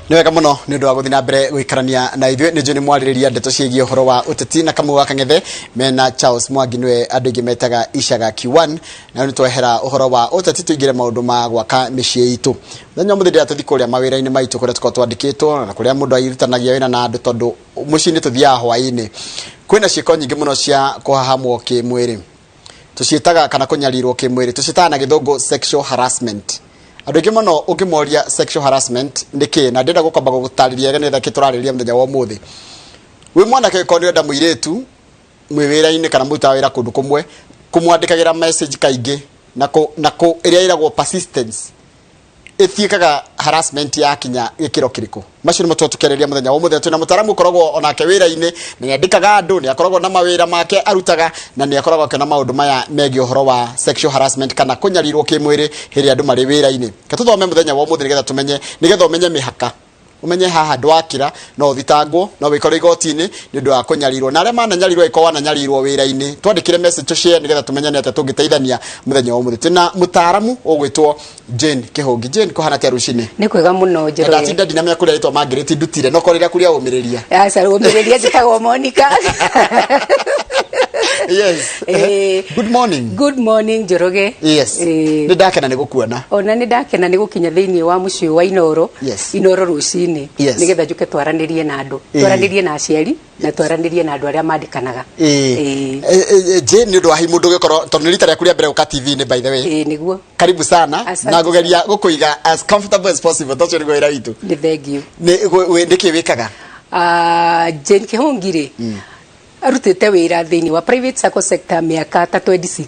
Nĩ wega mũno nĩ ũndũ wa gũthiĩ na mbere gũikarania na ithuĩ. Nĩ njũĩ nĩ mwarĩrĩria ndeto ciĩgiĩ ũhoro wa ũteti na Kamau wa Kang'ethe mena Charles Mwangi, nĩwe andũ aingĩ metaga Icaga Q1. Na rĩu nĩ twehera ũhoro wa ũteti tũingĩre maũndũ ma gwaka mĩciĩ itũ. Mũthenya ũmũthĩ ndĩra tũthiĩ kũrĩa mawĩra-inĩ maitũ kũrĩa tũkoragwo twandĩkĩtwo na kũrĩa mũndũ airutanagia wĩra na andũ, tondũ mũciĩ-inĩ tũthiaga hwaĩ-inĩ. Kwĩna ciĩko nyingĩ mũno cia kũhahamwo kĩmwĩrĩ, tũciĩtaga, kana kũnyarirwo kĩmwĩrĩ, tũciĩtaga na Gĩthũngũ sexual harassment. Andũ aingĩ mũno ũngĩmoria sexual harassment nĩ kĩ, na ndĩrenda gũkwamba gũgũtarĩria wega nĩgetha kĩ tũrarĩrĩria mũthenya wa ũmũthĩ. Wĩ mwanake, ũngĩkorwo nĩ ũrenda mũirĩtu mwĩ wĩra-inĩ kana mũrutaga wĩra kũndũ kũmwe, kũmwandĩkagĩra message kaingĩ na kũ ĩrĩa ĩragwo persistence ĩtuĩkaga harassment yakinya gĩkĩro kĩrĩkũ? Macio nĩmo tũkĩarĩria mũthenya wa ũmũthĩ. Twĩna mũtaaramu ũkoragwo onake wĩra-inĩ na nĩandĩkaga andũ, nĩ akoragwo na mawĩra make arutaga, na nĩ akoragwo akĩona maũndũ maya megiĩ ũhoro wa sexual harassment kana kũnyarirwo kĩmwĩrĩ hĩndĩ ĩrĩa andũ marĩ wĩra-inĩ. Reke tũthome mũthenya wa ũmũthĩ nĩgetha tũmenye, nĩgetha ũmenye mĩhaka, ũmenye haha ndwakĩra no ũthitangwo, no wĩkore igoti-inĩ nĩ ũndũ wa kũnyarirwo. Na arĩa mananyarirwo, angĩkorwo wananyarirwo wĩra-inĩ, twandĩkĩre message tũshare nĩgetha tũmenye nĩ atĩa tũngĩteithania mũthenya wa ũmũthĩ. Twĩna mũtaaramu ũgwĩtwo Jane Kĩhũngi. Jane, kũhana atĩa rũcinĩ? Nĩ kwega mũno, Njoroge. Ndatinda ndinamenya kũrĩa rĩtwa Margaret ndutire, no korĩra kũrĩa ũmĩrĩria. Aca, ũmĩrĩria, njĩtagwo Monica. Yes. Good morning. Good morning, Njoroge. Yes. Nĩ ndakena nĩ gũkuona. Ona nĩ ndakena nĩ gũkinya thĩinĩ wa mũciĩ wa Inoro. Inoro rũcinĩ. Nĩgetha njũke twaranĩrie na andũ, twaranĩrie na aciari na twaranĩrie na andũ arĩa mandĩkanaga. Jane, nĩ ũndũ wa hi mũndũ ũgĩkorwo, tondũ nĩ rita rĩaku rĩa mbere gũka TV-inĩ, by the way. Ĩĩ, nĩguo. Karibu sana. Asante. Na ngũgeria gũkũiga as comfortable as possible tondũ ũcio nĩguo wĩra witũ. Nĩ thengiũ. Nĩkĩ wĩkaga? Ah, Jane Kĩhũngi rĩ, arutĩte wĩra thĩinĩ wa private sacco sector mĩaka ta 26.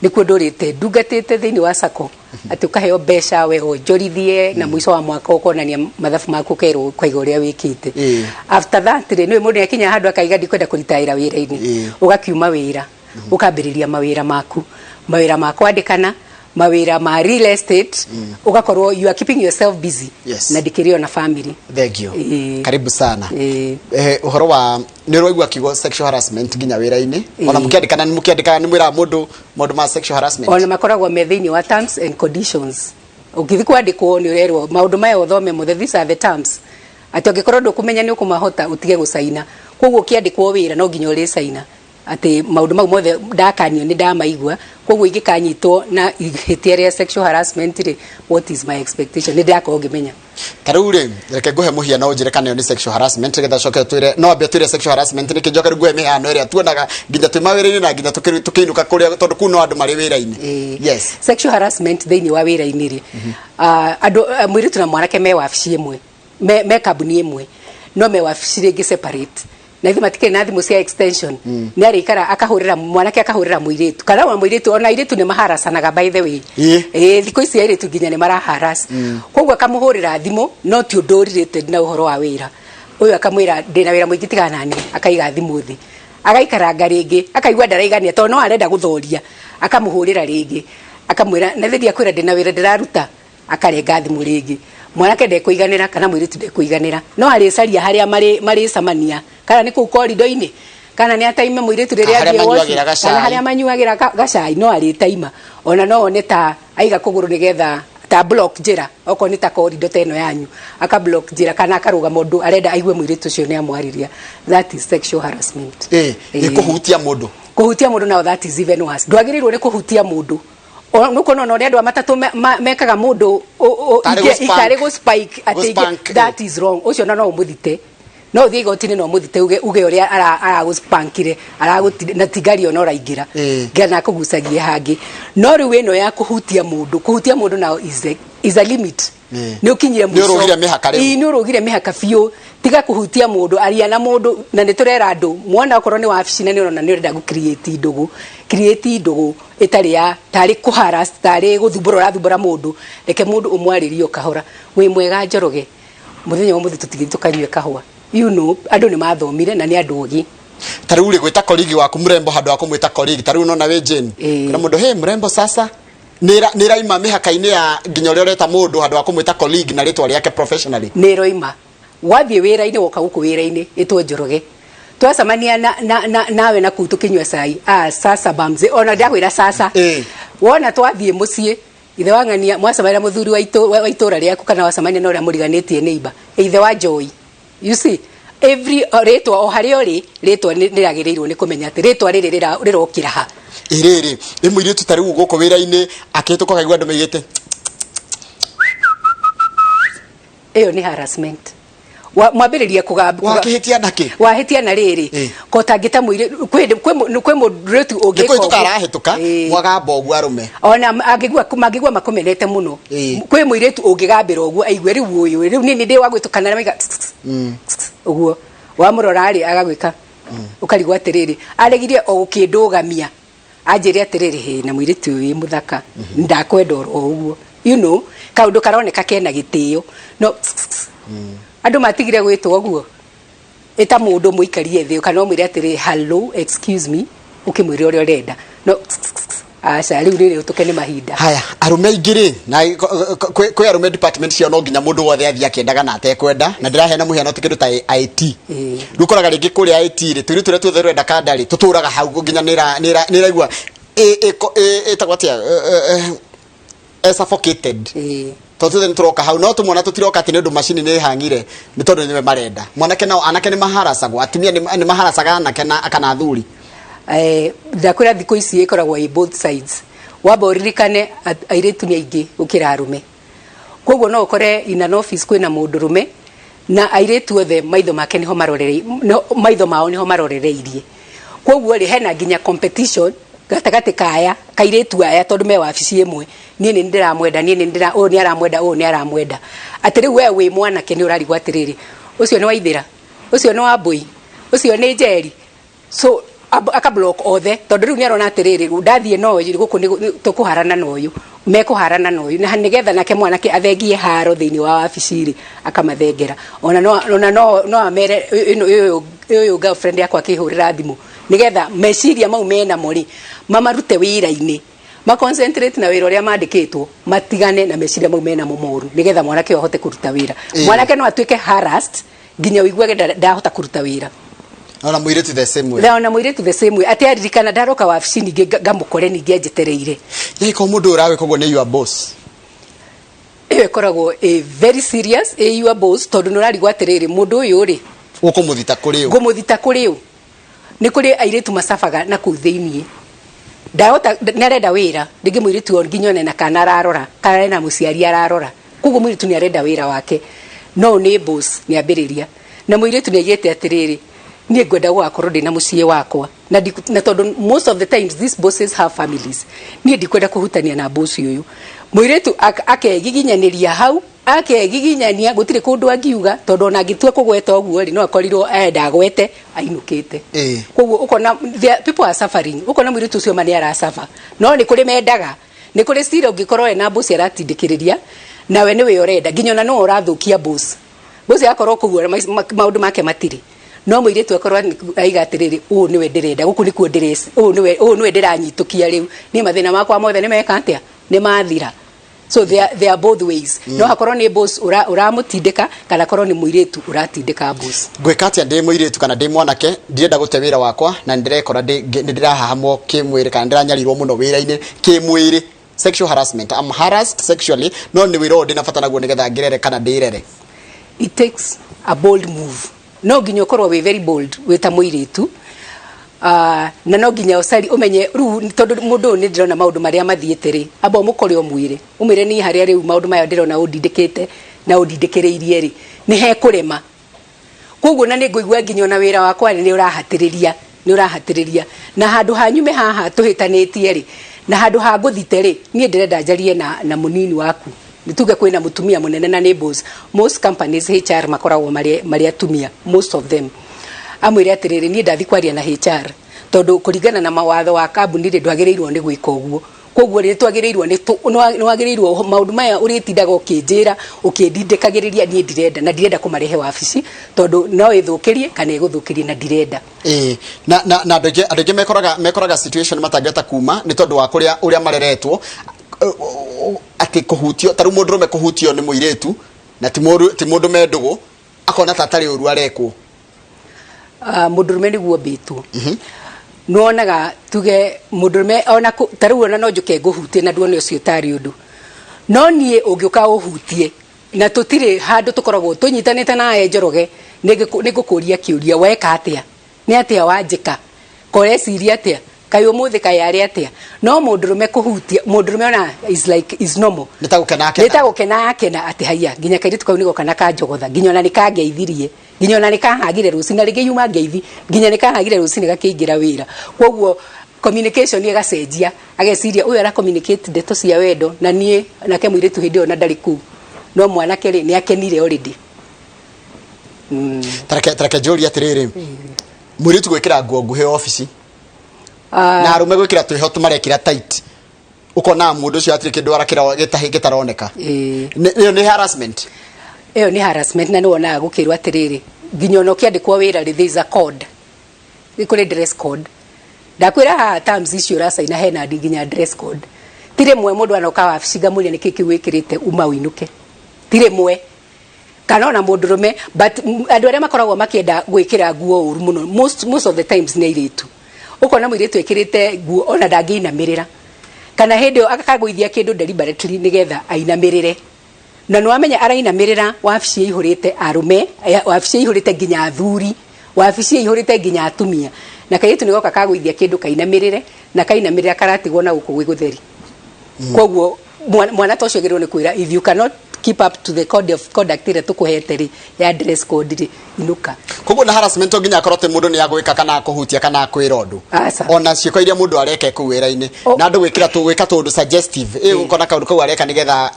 Nĩkuo ndũrĩte ndungatĩte thĩinĩ wa sacco, atĩ ũkaheo mbeca we wonjorithie na mũico wa mwaka ũkonania mathabu maku, ũkerwo ũkaiga ũrĩa wĩkĩte. After that rĩ, nĩwe mũndũ nĩakinya handũ akaiga ndikwenda kũritayĩra wĩra-inĩ. Ũgakiuma wĩra, ũkambĩrĩria mawĩra maku, mawĩra ma kwandĩkana, mawĩra ma real estate, ũgakorwo you are keeping yourself busy. Na ndĩkĩrĩ ona family. Thank you. Karibu sana. Ũhoro wa nĩ ũraigua kiugo sexual harassment nginya wĩra-inĩ, ona mũkĩandĩkana, nĩ mũkĩandĩkana, nĩ mwĩraga mũndũ maũndũ ma sexual harassment? Ona makoragwo me thĩinĩ wa terms and conditions. Ũngĩthiĩ kwandĩkwo nĩ ũrerwo maũndũ maya ũthome mothe, these are the terms, atĩ ũngĩkorwo ndũkũmenya nĩ ũkũmahota, ũtige gũcaina. Koguo ũkĩandĩkwo wĩra no nginya ũrĩcaina atĩ maũndũ mau mothe ndakanio nĩ ndamaigua. Koguo ingĩkanyitwo na ihĩtia rĩa sexual harassment rĩ, what is my expectation? Nĩ ndĩrakorwo ngĩmenya. Ta rĩu rĩ, reke ngũhe mũhiano ũnjĩre kana ĩyo nĩ sexual harassment, nĩgetha coke twĩre, no ambe twĩre sexual harassment nĩkĩ, njoke rĩu ngũhe mĩhano ĩrĩa tuonaga nginya twĩ mawĩra-inĩ na nginya tũkĩinũka kũrĩa, tondũ kũu no andũ marĩ wĩra-inĩ. Yes. Sexual harassment thĩinĩ wa wĩra-inĩ rĩ, andũ, mũirĩtu na mwanake me wabici ĩmwe, me kambuni ĩmwe, no me wabici rĩngĩ separate, na ithuĩ matikĩrĩ na thimũ cia extension. Nĩ arĩikara akahũrĩra mwanake, akahũrĩra mũirĩtu, kana ona mũirĩtu, ona airĩtu nĩ maharacanaga, by the way. Ĩĩ, thikũ ici airĩtu nginya nĩ maraharas. Koguo akamũhũrĩra thimũ, no ti ũndũ related na ũhoro wa wĩra ũyũ, akamwĩra, "Ndĩna wĩra mũingĩ, tigana nani." Akaiga thimũ thĩ, agaikaranga rĩngĩ, akaigua ndaraigania tondũ no arenda gũthoria, akamũhũrĩra rĩngĩ, akamwĩra, "Na thĩ ndiakwĩra ndĩna wĩra ndĩraruta?" Akarenga thimũ rĩngĩ. Mwanake ndekũiganĩra kana mũirĩtu ndekũiganĩra, no arĩcaria harĩa marĩcemania, kana nĩ kũu korido-inĩ, kana nĩ ataime mũirĩtu rĩrĩa Harĩa athiĩ manyuagĩra washroom, gacai. kana harĩa manyuagĩra gacai, no arĩtaima. Ona no one ta aiga kũgũrũ nĩgetha ta block njĩra, okorwo nĩ ta korido ta ĩno yanyu, aka block njĩra kana akarũgama ũndũ arenda aigue mũirĩtu ũcio nĩ amwarĩria. That is sexual harassment. Ĩ kũhutia mũndũ? Kũhutia mũndũ now, that is even worse. Ndwagĩrĩirwo nĩ kũhutia mũndũ. Nĩkuona ona ũrĩa andũ a matatũ mekaga mũndũ Tarĩ gũ-spank. Tarĩ gũ-spike atĩ Gũ-spank, that is wrong. Ũcio ona no ũmũthite, no ũthiĩ igoti-inĩ na ũmũthite, uge ũrĩa aragũspankire, na tigari ona ũraingĩra nginya akũgucagie hangĩ. No rĩu ĩno ya kũhutia mũndũ, kũhutia mũndũ now is a limit. Nĩ ũkinyire Nĩ mũico. ũrũgire mĩhaka rĩu. Ĩĩ, nĩ ũrũgire mĩhaka biũ. Tiga kũhutia mũndũ, aria na mũndũ. Na nĩ tũrera andũ mwana, okorwo nĩ wabici na nĩ ũrona nĩ ũrenda gũ create ndũgũ, create ndũgũ ĩtarĩ ya tarĩ kũharas, tarĩ gũthumbũra ũrathumbũra mũndũ. Reke mũndũ ũmwarĩrie o kahora, "Wĩ mwega Njoroge? Mũthenya wa mũthĩ tũtigĩ tũkanyue kahũa." Andũ nĩ mathomire na nĩ andũ ogĩ. Ta rĩu rĩ, gwĩta colleague waku mrembo handũ wa kũmwĩta colleague, ta rĩu nona wĩ Jane, kana mũndũ, "Hey mrembo," sasa nĩ ĩraima mĩhaka-inĩ ya nginya ũrĩa ũreta mũndũ handũ wa kũmwĩta colleague na rĩtwa rĩake professionally? Nĩ ĩroima. Wathiĩ wĩra-inĩ, woka gũkũ wĩra-inĩ, ĩtwo Njoroge, twacemania nawe na kũu tũkĩnyua cai, ah, sasa bamze, ona ndakwĩra sasa. Wona twathiĩ mũciĩ Ithe wa ng'ania mwacemania na mũthuri wa itũra rĩaku kana wacemania na ũrĩa mũriganĩtie neighbor, ithe wa Joy. You see, every rĩtwa o harĩa ũrĩ, rĩtwa nĩ rĩagĩrĩirwo nĩ kũmenya atĩ rĩtwa rĩrĩ rĩrokĩra ha. Ĩrĩrĩ ĩ mũirĩtu ta rĩu gũkũ wĩra-inĩ akĩhĩtũka kaigua andũ maigĩte. Ĩyo nĩ harassment. Mwambĩrĩria Wakĩhĩtia nakĩ? Wahĩtia na rĩrĩ, ko tangĩta mũirĩtu kwĩ mũirĩtu nĩ ũngĩka kũhĩtũka ũguo. Arahĩtũka mwagamba ũguo arũme. Ona angĩgua mangĩgua makũmenete mũno, kwĩ mũirĩtu ũngĩgambĩra ũguo aigue rĩu ũyũ rĩu niĩ nĩ ndĩ wa gwĩtũkana na maiga ũguo wamũrora rĩ, agagwĩka ũkarigwo atĩrĩrĩ, aregirie o gũkĩndũgamia anjĩre atĩrĩrĩ, hĩ na mũirĩtu ũyũ wĩ mũthaka, ndakwenda oro ũguo, kaũndũ karoneka kena gĩtĩo, no andũ matigire gwĩtwo ũguo. Ĩta mũndũ mũikarie thĩ kana ũmwĩre atĩrĩ, "Hello, excuse me," ũkĩmwĩre ũrĩa ũrenda, no aca rĩu rĩrĩ ũtũke nĩ mahinda. Haya, arũme aingĩ rĩ, na kwĩ arũme department ciao no nginya mũndũ wothe athiĩ akĩendaga na atekwenda, na ndĩraheana mũhiano ti kĩndũ ta IT. Rĩu ũkoraga rĩngĩ kũrĩa IT rĩ, tũirĩtu tũrĩa tuothe rũrenda kanda rĩ, tũtũraga hau nginya nĩraigua ĩtagwo atĩa, suffocated, tondũ tuothe nĩ tũroka hau, no tũmwana tũtiroka atĩ nĩ ũndũ macini nĩ ĩhang'ire, nĩ tondũ nĩwe marenda. Mwanake nao, anake nĩ maharacagwo, atumia nĩ maharacaga anake na kana athuri? Ndakwĩra thikũ ici ĩkoragwo ĩ both sides. Wamba ũririkane airĩtu nĩ aingĩ gũkĩra arũme, koguo no ũkore in an office kwĩna mũndũrũme na airĩtu othe maitho make nĩho marorere, maitho mao nĩho marorereirie. Koguo rĩ, hena nginya competition gatagatĩ kaya kairĩtu aya, tondũ me wabici ĩmwe. Niĩ nĩ ndĩramwenda, niĩ nĩ ndĩra ũyũ nĩ aramwenda, ũyũ nĩ aramwenda. Atĩ rĩu we wĩ mwanake nĩ ũrarigwo atĩrĩrĩ, ũcio nĩ waithĩra, ũcio nĩ wa mbũi, ũcio nĩ njeri. So aka block othe, tondũ rĩu nĩ arona atĩrĩrĩ, ndathiĩ na ũyũ gũkũ nĩ tũkũharana na ũyũ, mekũharana na ũyũ, na nĩgetha nake mwanake athengie haro thĩinĩ wa wabici rĩ, akamathengera. Ona no ona no no amere ĩno ũyũ girlfriend yakwa akĩhũrĩra thimũ, nĩgetha meciria mau menamo rĩ, mamarute wĩra-inĩ, ma concentrate na wĩra ũrĩa mandĩkĩtwo, matigane na meciria mau menamo moru, nĩgetha mwanake ũyũ ahote kũruta wĩra. Mwanake no atuĩke harassed nginya ũiguage ndahota kũruta wĩra. Ona mũirĩtu the same way. Na ona mũirĩtu the same way, atĩ aririkana ndaroka wabici ningĩ ngamũkore ningĩ anjetereire. Yaiko mũndũ ũrawĩka ũguo nĩ your boss? Ĩyo ĩkoragwo ĩ very serious, ĩ your boss, tondũ nĩ ũrarigwo atĩrĩrĩ, mũndũ ũyũ rĩ, ũkũmũthita kũrĩ ũ? Ngũmũthita kũrĩ ũ? Nĩ kũrĩ airĩtu macabaga na kũu thĩiniĩ, ndahota nĩ arenda wĩra rĩngĩ, mũirĩtu ũyũ nginya one na kana ararora kana ena mũciari ararora, koguo mũirĩtu nĩ arenda wĩra wake, no nĩ boss nĩ ambĩrĩria na mũirĩtu nĩ aigĩte atĩrĩrĩ, niĩ ngwenda gũgakorwo ndĩ na mũciĩ wakwa na tondũ most of the times these bosses have families, niĩ ndikwenda kũhutania na boss ũyũ. Mũirĩtu akegiginyanĩria hau, akegiginyania, gũtirĩ kũndũ angiuga, tondũ ona angĩtua kũgweta ũguo rĩ, no akorirwo enda agwete ainũkĩte. Koguo ũkona people are suffering, ũkona mũirĩtu ũcio ma nĩ aracaba, no nĩ kũrĩ mendaga, nĩ kũrĩ still ũngĩkorwo ena boss aratindĩkĩrĩria nawe nĩwe ũrenda, nginya ona no ũrathũkia boss. Boss akorwo kũu maũndũ make matirĩ, no mũirĩtu akorwo aiga atĩrĩrĩ, ũũ nĩwe ndĩrenda, gũkũ nĩkuo ndĩreci, ũũ nĩwe ndĩranyitũkia, rĩu niĩ mathĩna makwa mothe nĩ meka atĩa, nĩ mathira. So they are both ways. No hakorwo nĩ boss ũramũtindĩka kana akorwo nĩ mũirĩtu ũratindĩka boss. Ngwĩka atĩa ndĩ mũirĩtu kana ndĩ mwanake, ndirenda gũte wĩra wakwa na nĩndĩrekora nĩ ndĩrahahamwo kĩmwĩrĩ kana ndĩranyarirwo mũno wĩra-inĩ kĩmwĩrĩ, sexual harassment, I'm harassed sexually, no nĩ wĩra ũyũ ndĩna bata naguo nĩgetha ngĩrere kana ndĩrere? It takes a bold move. No nginya ũkorwo wĩ very bold wĩ ta mũirĩtu, na no nginya ũcari ũmenye rĩu, tondũ mũndũ ũyũ nĩ ndĩrona maũndũ marĩa mathiĩte rĩ, amba ũmũkore ũmwĩre, ũmwĩre niĩ harĩa rĩu maũndũ maya ndĩrona ũndindĩkĩte na ũndindĩkĩrĩirie rĩ, nĩ hekũrema, koguo na nĩ ngũigua nginya ona wĩra wakwa nĩ ũrahatĩrĩria, nĩ ũrahatĩrĩria, na handũ ha nyume haha tũhĩtanĩtie rĩ, na handũ ha ngũthite rĩ, niĩ ndĩrenda njarie na mũnini waku. Nĩ tuge kwĩna mũtumia mũnene na nĩ boss. Most companies HR makoragwo marĩ atumia, most of them. Amwĩre atĩrĩrĩ, niĩ ndathi kwaria na HR, tondũ kũringana na mawatho wa kambuni rĩ, ndwagĩrĩirwo nĩ gwĩka ũguo, koguo rĩ, twagĩrĩirwo nĩ wagĩrĩirwo maũndũ maya ũrĩtindaga ũkĩnjĩra ũkĩndindĩkagĩrĩria, niĩ ndirenda na ndirenda kũmarehe wabici, tondũ no ĩthũkĩrie kana ĩgũthũkĩrie na ndirenda. Ĩĩ, na andũ aingĩ mekoraga situation matangĩhota kuma nĩ tondũ wa kũrĩa ũrĩa mareretwo, atĩ kũhutio, ta rĩu mũndũrũme kũhutio nĩ mũirĩtu na ti mũndũ me ndũgũ, akona ta atarĩ ũru arekwo. Mũndũrũme nĩguo mbĩtwo nĩwonaga tuge mũndũrũme ona ta rĩu ona no njũke ngũhutie na nduone ũcio tarĩ ũndũ. No niĩ ũngĩũka ũhutie na tũtirĩ handũ tũkoragwo tũnyitanĩte nawe Njoroge, nĩngũkũria kĩũria, weka atĩa? Nĩ atĩa wanjĩka? Koreciria atĩa? Kaĩ ũmũthĩ kaĩ arĩ atĩa? No mũndũrũme kũhutia mũndũrũme ona is like is normal. Nĩ ta gũkena akena. Nĩ ta gũkena akena atĩ haiya nginya kairĩtu kau nĩgoka na kanjogotha, nginya ona nĩkangeithirie, nginya ona nĩkahagire rũcinĩ, na rĩngĩ yuma ngeithi, nginya nĩkahagire rũcinĩ gakĩingĩra wĩra. Koguo communication ĩgacenjia, ageciria ũyũ ara communicate ndeto cia wendo na niĩ nake mũirĩtu hĩndĩ ĩyo na ndarĩ kũu, no mwanake rĩ nĩ akenire already. Tareke njũrie atĩrĩrĩ, mũirĩtu gwĩkĩra nguo nguhĩ obici na arũme gwĩkĩra twĩho tũmarekĩra tight, ũkona mũndũ ũcio hatirĩ kĩndũ arakĩra gĩtaroneka. Ĩyo nĩ harassment. Ĩyo nĩ harassment, na nĩ wonaga gũkĩrwo atĩrĩrĩ, nginya ona ũkĩandĩkwo wĩra rĩ, there is a code, nĩ kũrĩ dress code. Ndakwĩra haha terms icio ũracaina hena nginya dress code. Ti rĩmwe mũndũ anoka wabici ngamũria nĩkĩ kĩu wĩkĩrĩte, uma ũinũke, ti rĩmwe kana ona mũndũrũme. But andũ arĩa makoragwo makĩenda gwĩkĩra nguo ũru mũno most of the times nĩ airĩtu. Ũkona mũirĩtu ekĩrĩte nguo ona ndangĩinamĩrĩra, kana hĩndĩ ĩyo akagũithia kĩndũ deliberately nĩgetha ainamĩrĩre, na nĩ wamenya arainamĩrĩra wabici ĩihũrĩte arũme, wabici ĩihũrĩte nginya athuri, wabici ĩihũrĩte nginya atumia, na kairĩtu nĩ goka kagũithia kĩndũ kainamĩrĩre, na kainamĩrĩra karatigwo na gũkũ gwĩ gũtheri. Koguo mwana ta ũcio agĩrĩirwo nĩ kwĩra, if you cannot keep up to the code of conduct ĩrĩa tũkũhete rĩ, ya dress code rĩ, inũka. Koguo na harassment to nginya akorwo atĩ mũndũ nĩ agwĩka kana akũhutia kana akwĩra ũndũ. Aca. Ona ciĩko iria mũndũ areka kũu wĩra-inĩ na andũ gwĩkĩra gwĩka tũũndũ suggestive, ĩ ũkona kaũndũ kau areka nĩgetha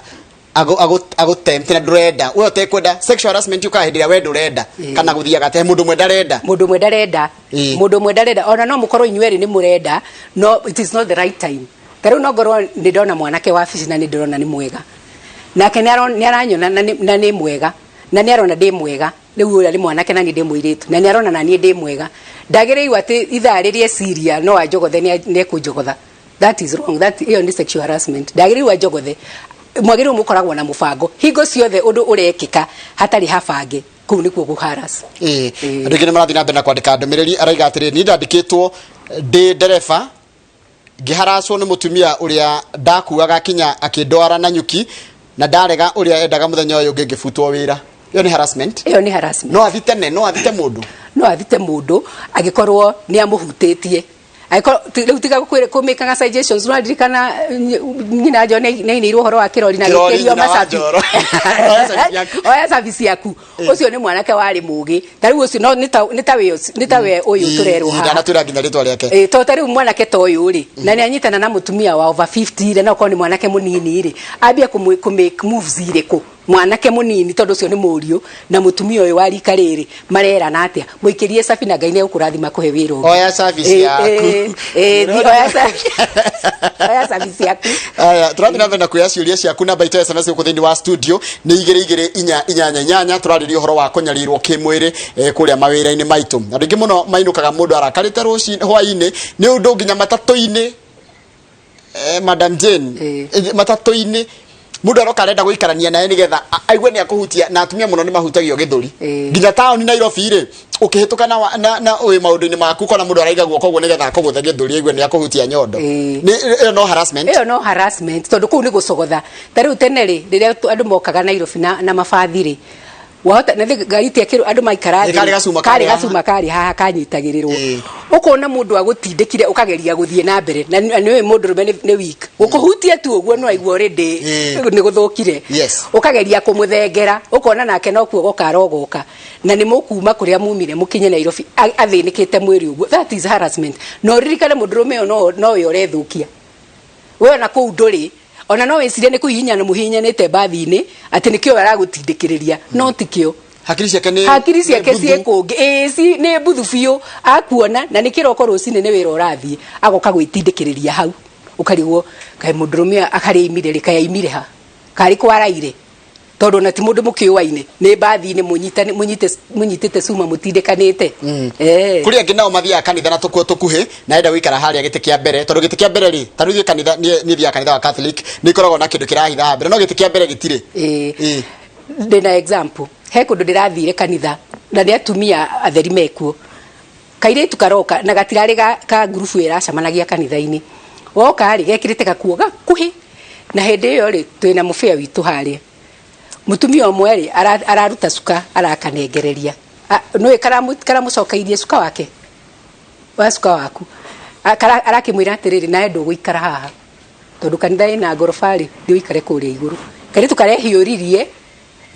agũtempt na ndũrenda, we ũtekwenda. Sexual harassment yũkaga hĩndĩ ĩrĩa we ndũrenda kana gũthiaga atĩ mũndũ ũmwe ndarenda. Mũndũ ũmwe ndarenda. Mũndũ ũmwe ndarenda, ona no mũkorwo inyuĩ erĩ nĩ mũrenda, no it is not the right time. Ta rĩu no ngorwo nĩ ndona mwanake wabici na nĩ ndĩrona nĩ mwega, nake nĩ aranyona na nĩ mwega, na nĩ arona ndĩ mwega. Rĩu ũrĩa nĩ mwanake na niĩ ndĩ mũirĩtu, na nĩ arona na niĩ ndĩ mwega, ndagĩrĩirwo atĩ ithaa rĩrĩa eciria no anjogothe nĩ ekũnjogotha. That is wrong. That ĩyo nĩ sexual harassment. Ndagĩrĩirwo anjogothe. Mwagĩrĩirwo mũkoragwo na mũbango hingo ciothe. Ũndũ ũrekĩka hatarĩ habange, kũu nĩkuo kũharass. Andũ aingĩ nĩ marathiĩ na mbere na kwandĩka ndũmĩrĩri. Araiga atĩrĩ, niĩ ndandĩkĩtwo ndĩ ndereba, ngĩharacwo nĩ mũtumia ũrĩa ndakuaga kinya akĩndwara na nyuki, na ndarega ũrĩa endaga, mũthenya ũyũ ũngĩ ngĩbutwo wĩra. Ĩyo nĩ harassment. Ĩyo nĩ harassment. No athite ne no athite mũndũ. No athite mũndũ angĩkorwo nĩ amũhutĩtie, angĩkorwo rĩu tiga kũmĩkaga suggestions. No aririkana nyina jo nĩ ainĩirwo ũhoro wa kĩrori na Kĩrori, gĩkĩrio nyina wa macabi. Njoro. Oya cabi ciaku. Oya cabi ciaku. Ũcio nĩ mwanake warĩ mũgĩ. Ta rĩu ũcio no nĩ ta we ũyũ tũrerwo haha. Ndanatwĩra nginya rĩtwa rĩake. Ĩ, to ta rĩu mwanake ta ũyũ rĩ, na nĩ anyitana na mũtumia wa over 50 rĩ, na okorwo nĩ mwanake mũnini rĩ, ambia kũ make moves irĩkũ? Mwanake mũnini, tondũ ũcio nĩ mũriũ na mũtumia ũyũ wa rika rĩrĩ marerana atĩa? Mũikĩrie cabi na Ngai nĩ egũkũrathima kũhe wĩra ũngĩ. Oya cabi ciaku. Oya cabi ciaku. Aya, tũrathiĩ na mbere na kuoya ciũria ciaku. Namba itũ ya SMS gũkũ thĩinĩ wa studio nĩ 22488. Tũrarĩria ũhoro wa kũnyarirwo kĩmwĩrĩ kũrĩa mawĩra-inĩ maitũ. Andũ aingĩ mũno mainũkaga mũndũ arakarĩte rũcinĩ hwaĩ-inĩ nĩ ũndũ nginya matatũ-inĩ, Madam Jane, matatũ-inĩ mũndũ aroka arenda gũikarania naye nĩgetha aigue nĩ akũhutia, na atumia mũno nĩ mahutagio gĩthũri. Nginya taũni Nairobi rĩ, ũkĩhĩtũka na wĩ maũndũ-inĩ maku, kona mũndũ araiga guoko ũguo nĩgetha akũgũthe gĩthũri aigue nĩ akũhutia nyondo. Nĩ ĩyo no harassment. Ĩyo no harassment, tondũ kũu nĩ gũcogotha. Ta rĩu tene rĩ, rĩrĩa andũ mokaga Nairobi na mabathi rĩ, wahota na ngari ti akĩrwo andũ maikara thĩ. Karĩ gacuma karĩ karĩ haha. Gacuma karĩ haha kanyitagĩrĩrwo. Ũkona mũndũ agũtindĩkire ũkageria gũthiĩ na mbere, na nĩ ũĩ mũndũrũme nĩ weak, gũkũhutia tu ũguo no aigua already nĩ gũthũkire. Ũkageria kũmũthengera, ũkona nake no kuogoka arogoka, na nĩ mũkuma kũrĩa mumire mũkinye Nairobi athĩnĩkĩte mwĩrĩ ũguo. That is harassment. Na ũririkane mũndũrũme ũyũ nowe ũrethũkia. We ona kũu ndũrĩ, ona no wĩcirie nĩ kũhihinyana mũhihinyanĩte mbathi-inĩ atĩ nĩkĩo we aragũtindĩkĩrĩria, no ti kĩo. Hakiri ciake nĩ Hakiri ciake nĩ ciĩ mbuthu. kũngĩ. Ĩĩ, nĩ mbuthu biũ. Akuona na nĩ kĩroko rũcinĩ nĩ wĩra ũrathiĩ, agoka gwĩtindĩkĩrĩria hau, ũkarigwo kaĩ mũndũrũme ũyũ akarĩa aimire rĩ, kaĩ aimire ha, karĩ kwaraire, tondũ ona ti mũndũ mũkĩũaine, nĩ mbathi-inĩ mũnyitĩte cuma mũtindĩkanĩte. Kũrĩ angĩ nao mathiaga kanitha na tũkuo tũkuhĩ na enda gũikara harĩa gĩtĩ kĩa mbere, tondũ gĩtĩ kĩa mbere rĩ, ta rĩu ithuĩ kanitha, niĩ thiaga kanitha wa Catholic, nĩ ikoragwo na kĩndũ kĩrahitha haha mbere, no gĩtĩ kĩa mbere gĩtirĩ. Ndĩna example. He kũndũ ndĩrathire kanitha na nĩ atumia atheri mekuo. Kairĩtu karoka na gatirarĩ ka ngurubu ĩracemanagia kanitha-inĩ. Woka rĩ, gekĩrĩte gakuo gakuhĩ. Na hĩndĩ ĩyo rĩ, twĩna mũbĩa witũ harĩa, mũtumia ũmwe rĩ, araruta cuka, arakanengereria. Nĩũĩ karamũcokeirie cuka wake wa cuka waku. Arakĩmwĩra atĩrĩrĩ, nawe ndũgũikara haha tondũ kanitha ĩna ngoroba rĩ, thiĩ ũikare kũrĩa igũrũ. Kairĩtu karehiũririe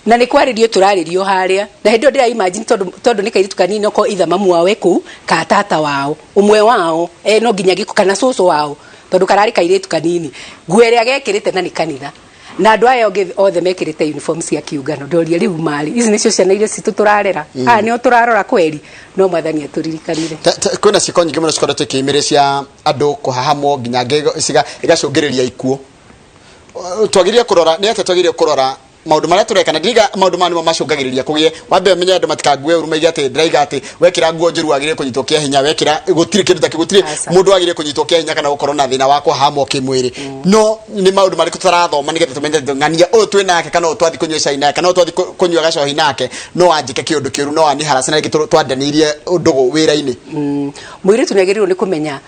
na nĩ kwarĩrio tũrarĩrio harĩa, na hĩndĩ ĩyo ndĩra imagine, tondũ nĩ kairĩtu kanini, okorwo itha mamu wao e kũu ka tata wao ũmwe wao, no nginya gĩko kana cũcũ wao, tondũ kararĩ kairĩtu kanini, nguo ĩrĩa gekĩrĩte na nĩ kanitha na andũ aya angĩ othe mekĩrĩte uniform cia kiũngano. Ndoria, rĩu marĩ ici nĩcio ciana iria citũ tũrarera? Aya nĩo tũrarora kweri? No Mwathani atũririkanire. Kwĩna ciĩko nyingĩ mũno cikoretwo ikĩimĩrĩ cia andũ kũhahamwo nginya igacũngĩrĩria ikuũ. Twagĩrĩire kũrora nĩ atĩa? Twagĩrĩire kũrora maũndũ marĩa tũreka na ndiriga maũndũ maya nĩmo macũngagĩrĩria kũgĩe. Wambe ũmenye andũ matikangue ũru maige atĩ ndĩraiga atĩ wekĩra nguo njũru wagĩrĩire kũnyitwo kĩa hinya, wekĩra gũtirĩ kĩndũ ta kĩu, gũtirĩ Aca. mũndũ wagĩrĩire kũnyitwo kĩa hinya kana gũkorwo na thĩna wa kũhahamwo kĩmwĩrĩ. No nĩ maũndũ marĩkũ tũtarathoma nĩgetha tũmenye atĩ ng'ania ũyũ twĩ nake kana ũyũ twathiĩ kũnyua cai nake kana ũyũ twathiĩ kũnyua gacohi nake no anjĩke kĩũndũ kĩũru, no aniharase na rĩngĩ twandanĩirie ndũgũ wĩra-inĩ? Mũirĩtu nĩ agĩrĩirwo nĩ kũmenya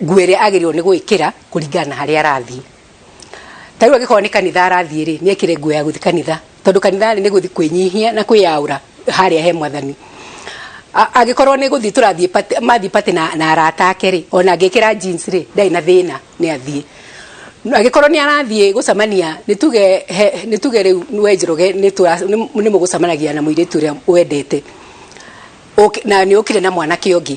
nguo ĩrĩa agĩrĩirwo nĩ gwĩkĩra kũringana na harĩa arathiĩ. Ta rĩu angĩkorwo nĩ kanitha arathiĩ rĩ, nĩ ekĩre nguo ya gũthiĩ kanitha, tondũ kanitha rĩ, nĩ gũthiĩ kwĩnyihia na kwĩyaũra harĩa he Mwathani. Angĩkorwo nĩ gũthiĩ tũrathiĩ party, mathiĩ party na arata ake rĩ, ona angĩkĩra jeans rĩ, ndarĩ na thĩna, nĩ athiĩ. No angĩkorwo nĩ arathiĩ gũcemania, nĩ tuge rĩu we Njoroge nĩ mũgũcemanagia na mũirĩtu ũrĩa wendete, na nĩ ũkire na mwanake ũngĩ,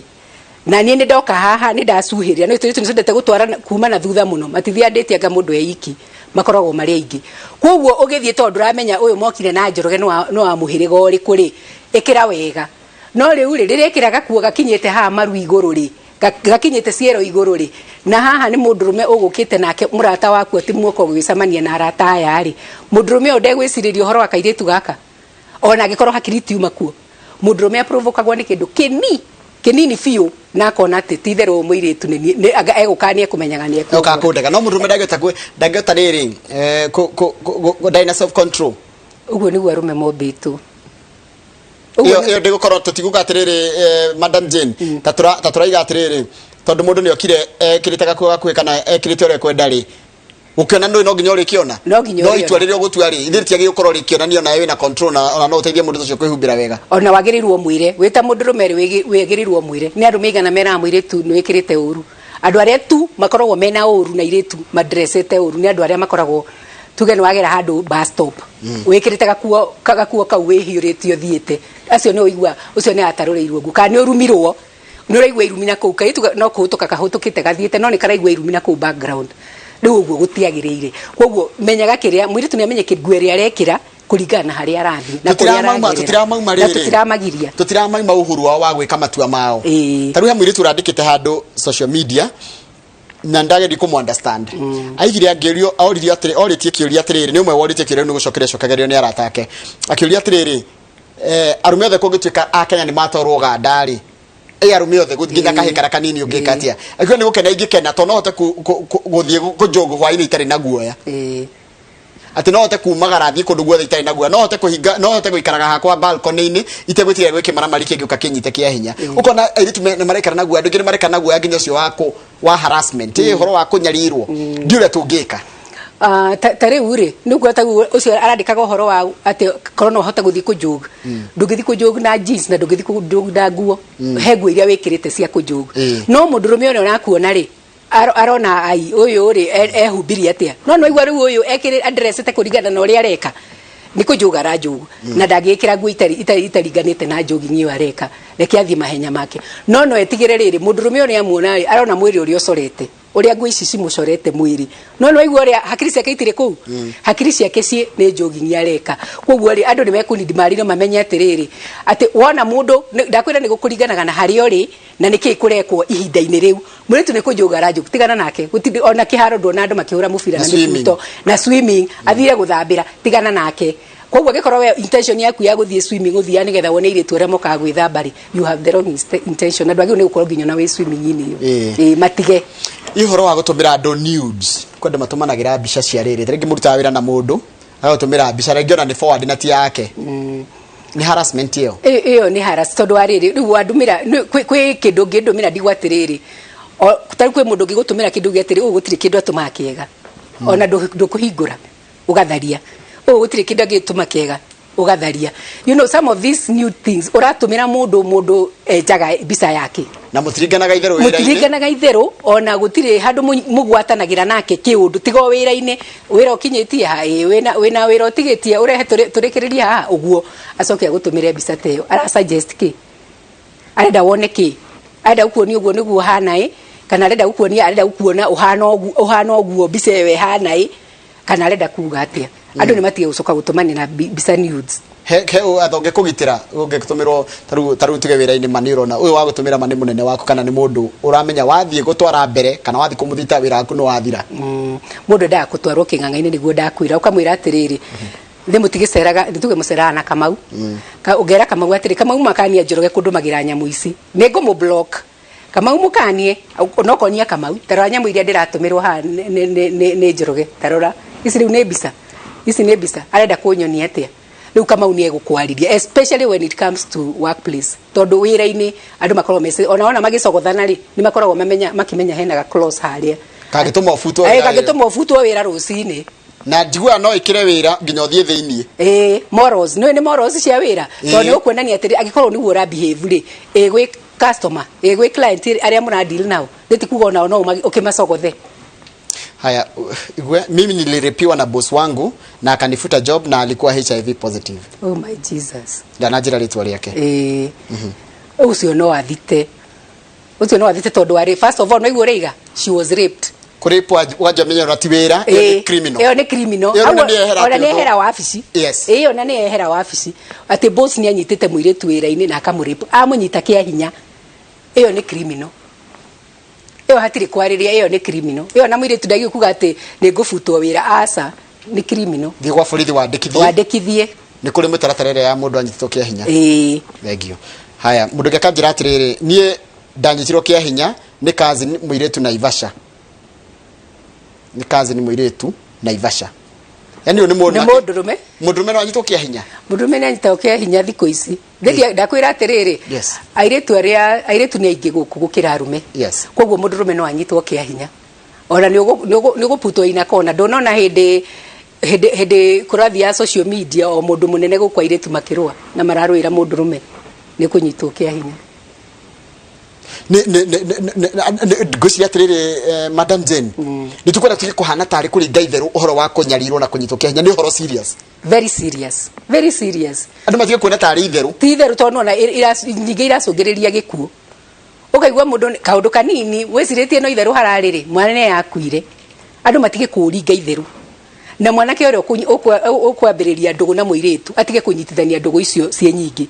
na niĩ nĩ ndoka haha nĩ ndacuhĩria, nĩ tũirĩtu nĩ twendete gũtwara kuma na thutha mũno, matithiandĩtie anga mũndũ e iki, makoragwo marĩ aingĩ. Koguo ũgĩthiĩ, tondũ ndũramenya ũyũ mokire na Njoroge nĩ wa mũhĩrĩga ũrĩkũ rĩ, ĩkĩra wega. No rĩu rĩ, rĩrĩa ĩkĩra gakuo gakinyĩte haha maru igũrũ rĩ, gakinyĩte ciero igũrũ rĩ, na haha nĩ mũndũrũme ũgũkĩte nake mũrata waku, atĩ muoka ũgĩcemania na arata aya rĩ, mũndũrũme ũyũ ndegwĩcirĩria ũhoro wa kairĩtu gaka, ona angĩkorwo hakiri tiuma kuo. Mũndũrũme aprovokagwo nĩ kĩndũ kĩnini biũ na akona atĩ ti itherũ mũirĩtu nĩ egũka nĩ ekũmenyaga nĩ no kakũndega, no mũndũrũme ndangĩhota ndangĩhota rĩrĩ, ndarĩ na self control. Ũguo nĩguo arũme mombĩtwo. Ũguo ĩyo ndĩgũkorwo tũtiguga atĩrĩrĩ, Madam Jane, ta tũraiga atĩrĩrĩ, tondũ mũndũ nĩ okire ekĩrĩte gakuo gakuhĩ kana ekĩrĩte ũrĩa ekwenda rĩ, ũkĩona ndũĩ no nginya ũrĩkĩona. No nginya no ũrĩona. Itua rĩrĩa ũgũtua rĩ, ithuĩ rĩtiagĩrĩirwo gũkorwo rĩkĩonania onawe wĩna control na ona no ũteithie mũndũ ũcio kwĩhumbĩra wega. Ona wagĩrĩirwo mwĩre wĩ ta mũndũrũme rĩ, wagĩrĩirwo mwĩre. Nĩ arũme igana meraga mũirĩtu nĩ wĩkĩrĩte ũru? Andũ arĩa tu makoragwo mena ũru na airĩtu madressete ũru nĩ andũ arĩa makoragwo, tuge nĩ wagera handũ bus stop, wĩkĩrĩte gakuo kau wĩhiũrĩtie ũthiĩte, acio nĩ ũigua ũcio nĩ atarũrĩirwo nguo kana nĩ ũrumirwo, nĩ ũraigua irumi na kũu. Kairĩtu no kũhũtũka kahũtũkĩte gathiĩte, no nĩ karaigua irumi na kũu background. Rĩu ũguo gũtiagĩrĩire. Koguo menyaga kĩrĩa mũirĩtu nĩ amenye nguo ĩrĩa arekĩra kũringana na harĩa arathiĩ na kũrĩa Tũtiramauma aragerera. Tũtiramauma Na rĩrĩ. Tũtiramagiria. Tũtiramauma uhuru wao wa gwĩka matua mao. Ta rĩu he mũirĩtu ũrandĩkĩte handũ social media na ndageria kũmũ understand. Aigire angĩũrio, oririo atĩrĩ, orĩtie kĩũria atĩrĩrĩ, nĩ ũmwe worĩtie kĩũria nĩ gũcokeria cokagĩrio nĩ arata ake, akĩũria atĩrĩrĩ, arume othe kũngĩtuĩka a Kenya nĩ matwarwo Uganda rĩ, ĩ arume othe nginya kahĩ karĩa kanini ũngĩka atĩa? Akiuga nĩ gũkena ingĩkena tondũ no hote gũthiĩ kũnjũngũ hwaĩ-inĩ itarĩ na guoya, atĩ no hote kumagara thiĩ kũndũ guothe itarĩ na guoya, no hote kũhinga, no hote gũikaraga hakwa balcony-inĩ itegwĩtigĩra gwĩ kĩmaramari kĩngĩũka kĩnyite kĩa hinya. Ũkona airĩtu nĩ maraikara na guoya, andũ aingĩ nĩ maraikara na guoya nginya ũcio wa harassment, ĩ ũhoro wa kũnyarirwo. Ndiũ ũrĩa tũngĩka. Ah, ta rĩu rĩ, nĩguo ta rĩu ũcio arandĩkaga ũhoro wa atĩ korwo no ũhote gũthiĩ kũnjũg, ndũngĩthiĩ kũnjũg na jeans na ndũngĩthiĩ kũnjũg na nguo, he nguo iria wĩkĩrĩte cia kũnjũg. No mũndũrũme ũrĩa ũrakuona rĩ, arona ai ũyũ rĩ, ehumbirie atĩa? No nĩwaigua rĩu ũyũ ekĩrĩ adressete kũringana na ũrĩa areka, nĩ kũnjũga aranjũg na ndangĩkĩra nguo itaringanĩte na jogging ĩyo areka. Reke athiĩ mahenya make, no etigĩre rĩrĩ, mũndũrũme ũrĩa amuona rĩ, arona mwĩrĩ ũrĩa ũcorete, ũrĩa nguo ici cimũcorete mwĩrĩ. No nĩwaigua ũrĩa hakiri ciake itirĩ kũu, hakiri ciake ciĩ nĩ jogging areka. Koguo rĩ, andũ nĩ mekũnindi mamenye atĩrĩrĩ, atĩ wona mũndũ ndakwĩra nĩ gũkũringanaga na harĩa ũrĩ na nĩ kĩĩ kũrekwo ihinda-inĩ rĩu. Mũirĩtu nĩ kũnjũga aranjũga, tigana nake. Gũtirĩ ona kĩharo, nduona andũ makĩhũra mũbira Na na swimming. mĩbuto na swimming athire gũthambĩra, tigana nake. Koguo angĩkorwo we intention yaku ya gũthiĩ swimming ũthiaga nĩgetha wone airĩtu arĩa mokaga gwĩthamba rĩ, you have the wrong intention, na ndwagĩrĩirwo nĩ gũkorwo nginya na wĩ swimming-inĩ ĩyo. Ĩĩ, matige. Ĩ ũhoro wa gũtũmĩra andũ nudes, kwenda matũmanagĩra mbica cia rĩrĩ, ta rĩngĩ mũrutaga wĩra na mũndũ agagũtũmĩra mbica, rĩngĩ ona nĩ forward na ti yake, nĩ harassment ĩyo? Ĩyo nĩ harass, tondũ wa rĩrĩ, rĩu wandũmĩra kwĩ kĩndũ ũngĩndũmĩra ndigwo atĩrĩrĩ, ta rĩu kwĩ mũndũ ũngĩgũtũmĩra kĩndũ gĩa atĩrĩ, ũũ gũtirĩ kĩndũ atũmaga kĩega. Ona ndũkũhingũra, ũgatharia ũũ, gũtirĩ kĩndũ angĩtũma kĩega, ũgatharia. Some of these new things ũratũmĩra mũndũ, mũndũ enjaga mbica yake. Na mũtiringanaga itherũ wĩra-inĩ. Mũtiringanaga itherũ, ona gũtirĩ handũ mũgwatanagĩra nake kĩũndũ tiga o wĩra-inĩ. Wĩra ũkinyĩtie ha? Ĩĩ, wĩna wĩra ũtigĩtie ũrehe tũrĩkĩrĩrie haha ũguo, acoke agũtũmĩre mbica ta ĩyo. Ara suggest kĩ? Arenda wone kĩ? Arenda gũkuonia ũguo nĩguo ũhana ĩ, kana arenda gũkuonia, arenda gũkuona ũhana ũguo, ũhana ũguo mbica ĩyo ĩhana ĩ, kana arenda kuga atĩa? Andũ nĩ matige gũcoka gũtũmanĩra mbica nudes. He watho ũngĩkũgitĩra ũngĩtũmĩrwo tarĩu tuge wĩra-inĩ, ma nĩ ũrona ũyũ wa gũtũmĩra ma nĩ mũnene waku kana nĩ mũndũ ũramenya wathiĩ gũtwara mbere kana wathiĩ kũmũthita, wĩra waku nĩ wathira? Mũndũ endaga gũtwarwo kĩng'ang'a-inĩ nĩguo ndakwĩra, ũkamwĩra atĩrĩrĩ, nĩ mũtigĩceraga, nĩ tuge mũceraga na Kamau. Ũngera Kamau atĩrĩ, "Kamau, makania Njoroge kũndũmagĩra nyamũ ici, nĩ ngũmũ block." Kamau mũkanie no konia Kamau, "Tarora nyamũ iria ndĩratũmĩrwo haha nĩ Njoroge, tarora ici." Rĩu nĩ mbica ici, nĩ mbica arenda kũnyonia atĩa? Rĩu Kamau nĩ egũkwarĩria, especially when it comes to workplace, tondũ wĩra-inĩ andũ makoragwo mece ona ona magĩcogothana rĩ, nĩ makoragwo mamenya makĩmenya hena ga clause harĩa. Kangĩtũma ũbutwo wĩra. Kangĩtũma ũbutwo wĩra rũcinĩ. Na njiguaga no ĩkĩre wĩra nginya ũthiĩ thĩiniĩ. Ĩĩ, morals nĩ morals cia wĩra, tondũ nĩ ũkuonania atĩrĩ, angĩkorwo nĩguo ũra behave rĩ, ĩ gwĩ customer, ĩ gwĩ client arĩa mũra deal nao, nĩ ti kuga onao no ũkĩmacogothe. Haya, igwe, "Mimi nilirepiwa na boss wangu na akanifuta job na alikuwa HIV positive." Oh my Jesus. Ndananjĩra rĩtwa rĩake. Ĩĩ, ũcio no athite, ũcio no athite, tondũ arĩ, first of all, no igua ũraiga she was raped. Kũrĩpwo wanja menya ona ti wĩra, ĩyo nĩ criminal. Ĩyo nĩ criminal. Ĩyo Hau nĩ ehera ona nĩ kĩũndũ. ehera wabici. Ĩyo na nĩ ehera wabici, atĩ boss nĩ anyitĩte mũirĩtu wĩra-inĩ na akamũrape, amũnyita kĩa hinya, ĩyo nĩ criminal. Ĩyo hatirĩ kwarĩria, ĩyo nĩ criminal. Ĩyo na mũirĩtu ndagĩrĩirwo kuga atĩ nĩ ngũbutwo wĩra, aca, nĩ criminal. Thiĩ gwa borithi wandĩkithie. Wandĩkithie. Nĩ kũrĩ mĩtaratara ĩrĩa ya mũndũ anyitĩtwo kĩa hinya. Ĩĩ. Thengio. Haya, mũndũ ũngĩ akanjĩra atĩrĩrĩ, "Niĩ ndanyitirwo kĩa hinya nĩ cousin mũirĩtu Naivasha." Nĩ cousin mũirĩtu Naivasha, yani ũyũ nĩ mũndũ Nĩ mũndũrũme. Mũndũrũme no anyitwo kĩa hinya? Mũndũrũme nĩ anyitagwo kĩa hinya thikũ ici. Ndĩria ndakwĩra atĩrĩrĩ, airĩtu arĩa, airĩtu nĩ aingĩ gũkũ gũkĩra arũme. Koguo mũndũrũme no anyitwo kĩa hinya, ona nĩ ũgũputwo ina kona. Ndũnona hĩndĩ kũrathiĩ social media, o mũndũ mũnene gũkũ, airĩtu makĩrũa na mararũĩra mũndũrũme, nĩ kũnyitwo kĩa hinya. Ngwĩciria atĩrĩrĩ, Madam Jane, nĩ tũkwenda tuge kũhana tarĩ kũringa itherũ ũhoro wa kũnyarirwo na kũnyitwo kĩa hinya nĩ ũhoro serious. Very serious, very serious. Andũ matige kuona tarĩ itherũ. Ti itherũ, tondũ nona nyingĩ iracũngĩrĩria gĩkuũ. Ũkaigua mũndũ kaũndũ kanini wĩcirĩtie no itherũ hararĩ rĩ, mwana nĩ akuire. Andũ matige kũringa itherũ, na mwanake ũrĩa ũkwambĩrĩria ndũgũ na mũirĩtu atige kũnyitithania ndũgũ icio ciĩ nyingĩ.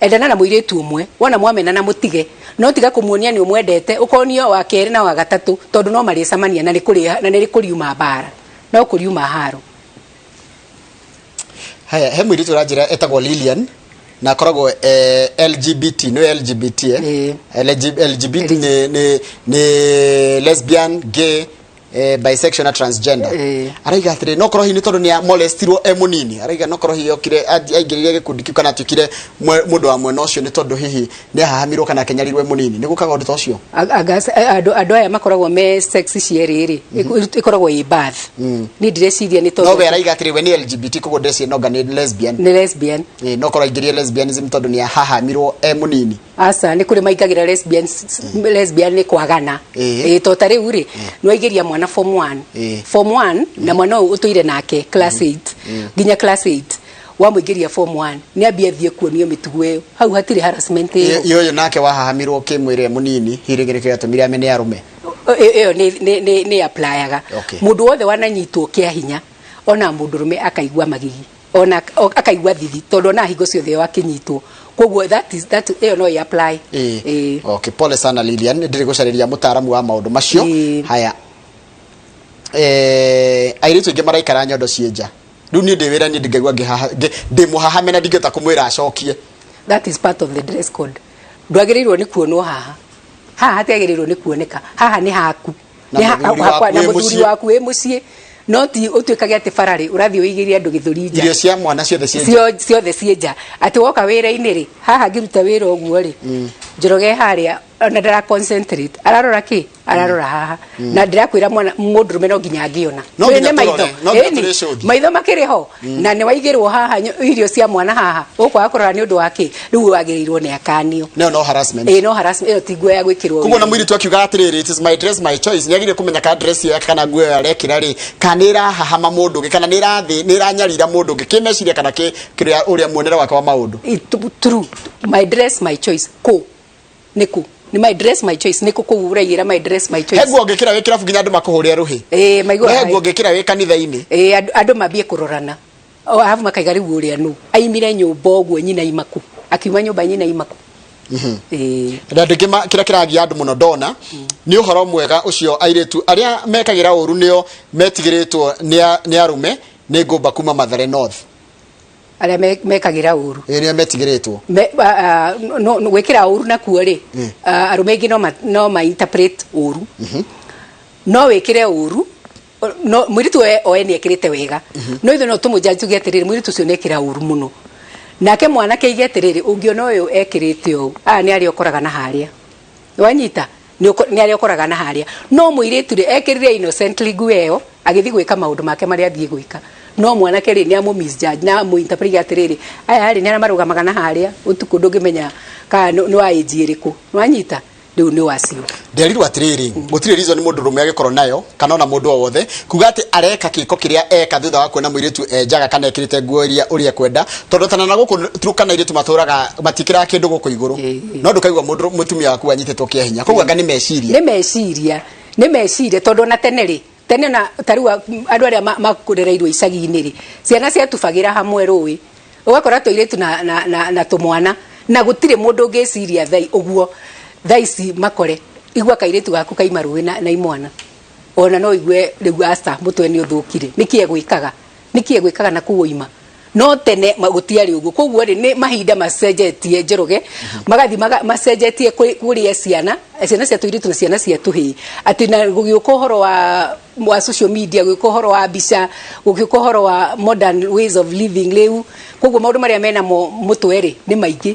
Endana na mũirĩtu ũmwe, wona mwamena na mũtige, no tiga kũmuonia nĩ ũmwendete, ũkonio wa kerĩ na wa gatatũ, tondũ no marĩcemania na nĩ kũrĩ na nĩ kũriuma mbara, no kũriuma haro. Haya, he mũirĩtu ũranjĩra etagwo Lilian na akoragwo LGBT, nĩ LGBT, eh? Ĩĩ. LGBT nĩ lesbian, gay, bisexual na transgender. Araiga atĩrĩ, no korwo hihi nĩ tondũ nĩ molestirwo e mũnini, araiga no korwo hihi okire aingĩrire gĩkundi kĩu kana atuĩkire mũndũ wa mwena ũcio nĩ tondũ hihi nĩ ahahamirwo kana akenyarirwo e mũnini. Nĩ gũkaga ũndũ ta ũcio? Andũ aya makoragwo me sex cierĩ rĩ, ĩkoragwo ĩ birth. Niĩ ndireciria nĩ No we tondũ araiga atĩrĩ, we nĩ LGBT, koguo ndeciria nonga nĩ lesbian. Nĩ lesbian. No korwo aingĩrire lesbianism tondũ nĩ ahahamirwo e mũnini. Aca, nĩ kũrĩ maingagĩra lesbian. Lesbian nĩ kwagana. Ĩĩ, to ta rĩu rĩ, nĩ waingĩria mwana form 1, form 1, na mwana ũyũ ũtũire nake class 8 nginya class 8, wamũingĩria form 1, nĩ ambie athiĩ kuonio mĩtugo ĩyo, hau hatirĩ harassment ĩyo. Ĩ ũyũ nake wahahamirwo kĩmwĩrĩ e mũnini, hihi rĩngĩ nĩkĩo gĩatũmire amene arũme? Ĩyo nĩ applyaga. Mũndũ wothe wananyitwo kĩa hinya, ona mũndũrũme akaigua magigi, ona akaigua thithi, tondũ ona hingo ciothe ĩyo akĩnyitwo, koguo that is that, ĩyo no ĩ apply. Ĩĩ. Okay, pole sana Lilian, ndĩrĩ gũcarĩria mũtaaramu wa maũndũ macio. Haya, airĩtu aingĩ maraikara nyondo ciĩ nja. Rĩu niĩ ndĩ wĩra, niĩ ndingaigua ndĩ mũhahame na ndingĩhota kũmwĩra acokie. That is part of the dress code. Ndwagĩrĩirwo nĩ kuonwo haha, haha hatiagĩrĩirwo nĩ kuoneka, haha nĩ haku. Na mũthuri waku na wĩ mũthuri mũciĩ. Waku wĩ mũciĩ, no ti ũtuĩkage atĩ bararĩ ũrathiĩ ũigĩire andũ gĩthũri nja. Irio cia mwana ciothe ciĩ nja. Ciothe ciĩ nja, atĩ woka wĩra-inĩ rĩ, haha ngĩruta wĩra ũguo rĩ, Njoroge harĩa. Ona ndara concentrate, ararora kĩ? Ararora haha. Na ndĩrakwĩra mwana mũndũrũme no nginya angĩona. No Twĩ nginya nĩ tũrore, maitho. no nginya Ĩni, tũrĩcũthi. Maitho makĩrĩ ho na nĩ waigĩrwo haha irio cia mwana haha, ũkwaga kũrora nĩ ũndũ wa kĩ? Rĩu wagĩrĩirwo nĩ akanio. Nĩyo no harassment. Ĩĩ, no harassment ĩyo ti nguo ya gwĩkĩrwo Koguo na wĩra-inĩ. mũirĩtu akiuga atĩrĩrĩ, "It is my dress, my choice," nĩ agĩrĩire kũmenya kana dress ĩyo yake kana nguo ĩyo arekĩra rĩ, kana nĩ ĩrahahama mũndũ ũngĩ, kana nĩ ĩrathĩ, nĩ ĩranyarira mũndũ ũngĩ kĩmeciria kana kĩ kĩrĩa ũrĩa muonere wake wa maũndũ. True, my dress, my choice, kũ nĩ kũ? Nĩ my dress, my choice nĩ kũ kũu ũraigĩra my dress, my He choice? nguo ũngĩkĩra wĩ kĩrabu nginya andũ makũhũrĩre rũhĩ. Ĩĩ, maigua. He nguo ũngĩkĩra wĩ kanitha-inĩ. Ĩĩ, andũ mambie kũrorana. O, arabu makaiga rĩu ũrĩa nũ aimire nyũmba ũguo, nyina imaku akiuma nyũmba, nyina imaku. Ĩĩ. Na andũ aingĩ kĩrĩa kĩragia andũ mũno ndona nĩ ũhoro mwega ũcio, airĩtu arĩa mekagĩra ũru nĩo metigĩrĩtwo nĩ arũme. Nĩ ngũmba kuma Mathare North. Arĩa mekagĩra ũru. Ĩĩ, nĩo metigĩrĩtwo. No, gwĩkĩra ũru nakuo rĩ, arũme aingĩ no ma interpret ũru. No wĩkĩre ũru no mũirĩtu oe nĩ ekĩrĩte wega, no ithuĩ no tũmũnjanji tuge atĩrĩrĩ, mũirĩtu ũcio nĩ ekĩra ũru mũno. Nake mwanake aige atĩrĩrĩ, ũngĩona ũyũ ekĩrĩte ũũ, aya nĩ arĩa ũkoraga na harĩa wanyita, nĩ arĩa ũkoraga na harĩa. No mũirĩtu rĩ, ekĩrire innocently nguo ĩyo agĩthiĩ gwĩka maũndũ make marĩa athiĩ gwĩka, no mwanake rĩ, nĩ amũ misjudge na amũ interpret atĩrĩrĩ, aya rĩ, nĩ arĩa marũgamaga na harĩa ũtukũ, ndũngĩmenya kana nĩ wa age ĩrĩkũ wanyita, rĩu nĩ wacio. Nderirwo atĩrĩrĩ, gũtirĩ reason mũndũ rũme agĩkorwo nayo kana ona mũndũ o wothe kuga atĩ areka kĩko kĩrĩa eka thutha wa kuona mũirĩtu e njaga kana ekĩrĩte nguo iria ũrĩa ekwenda, tondũ tana na gũkũ Turkana airĩtu matũraga matikĩraga kĩndũ gũkũ igũrũ. No ndũkaigua mũndũ mũtumia waku anyitĩtwo kĩa hinya. Koguo anga nĩ meciria. Nĩ meciria, tondũ ona tene rĩ, tene na ta rĩu andũ arĩa makũrereirwo icagi-inĩ rĩ, ciana ciatubagĩra hamwe rũĩ, ũgakora tũirĩtu na tũmwana, na gũtirĩ mũndũ ũngĩciria thai ũguo. Thaa ici makore igua kairĩtu gaku kaima rũĩ na imwana, ona no igue rĩu aca mũtwe nĩ ũthũkire, nĩkĩ egwĩkaga, nĩkĩ egwĩkaga na kũu oima. No tene gũtiarĩ ũguo. Koguo rĩ, nĩ mahinda macenjetie, Njoroge, magathiĩ macenjetie kũrĩa ciana cia tũirĩtu na ciana cia tũhĩĩ, atĩ na gũgĩũka ũhoro wa social media, gũgĩũka ũhoro wa mbica, gũgĩũka ũhoro wa modern ways of living rĩu. Koguo maũndũ marĩa menamo mũtwe rĩ, nĩ maingĩ.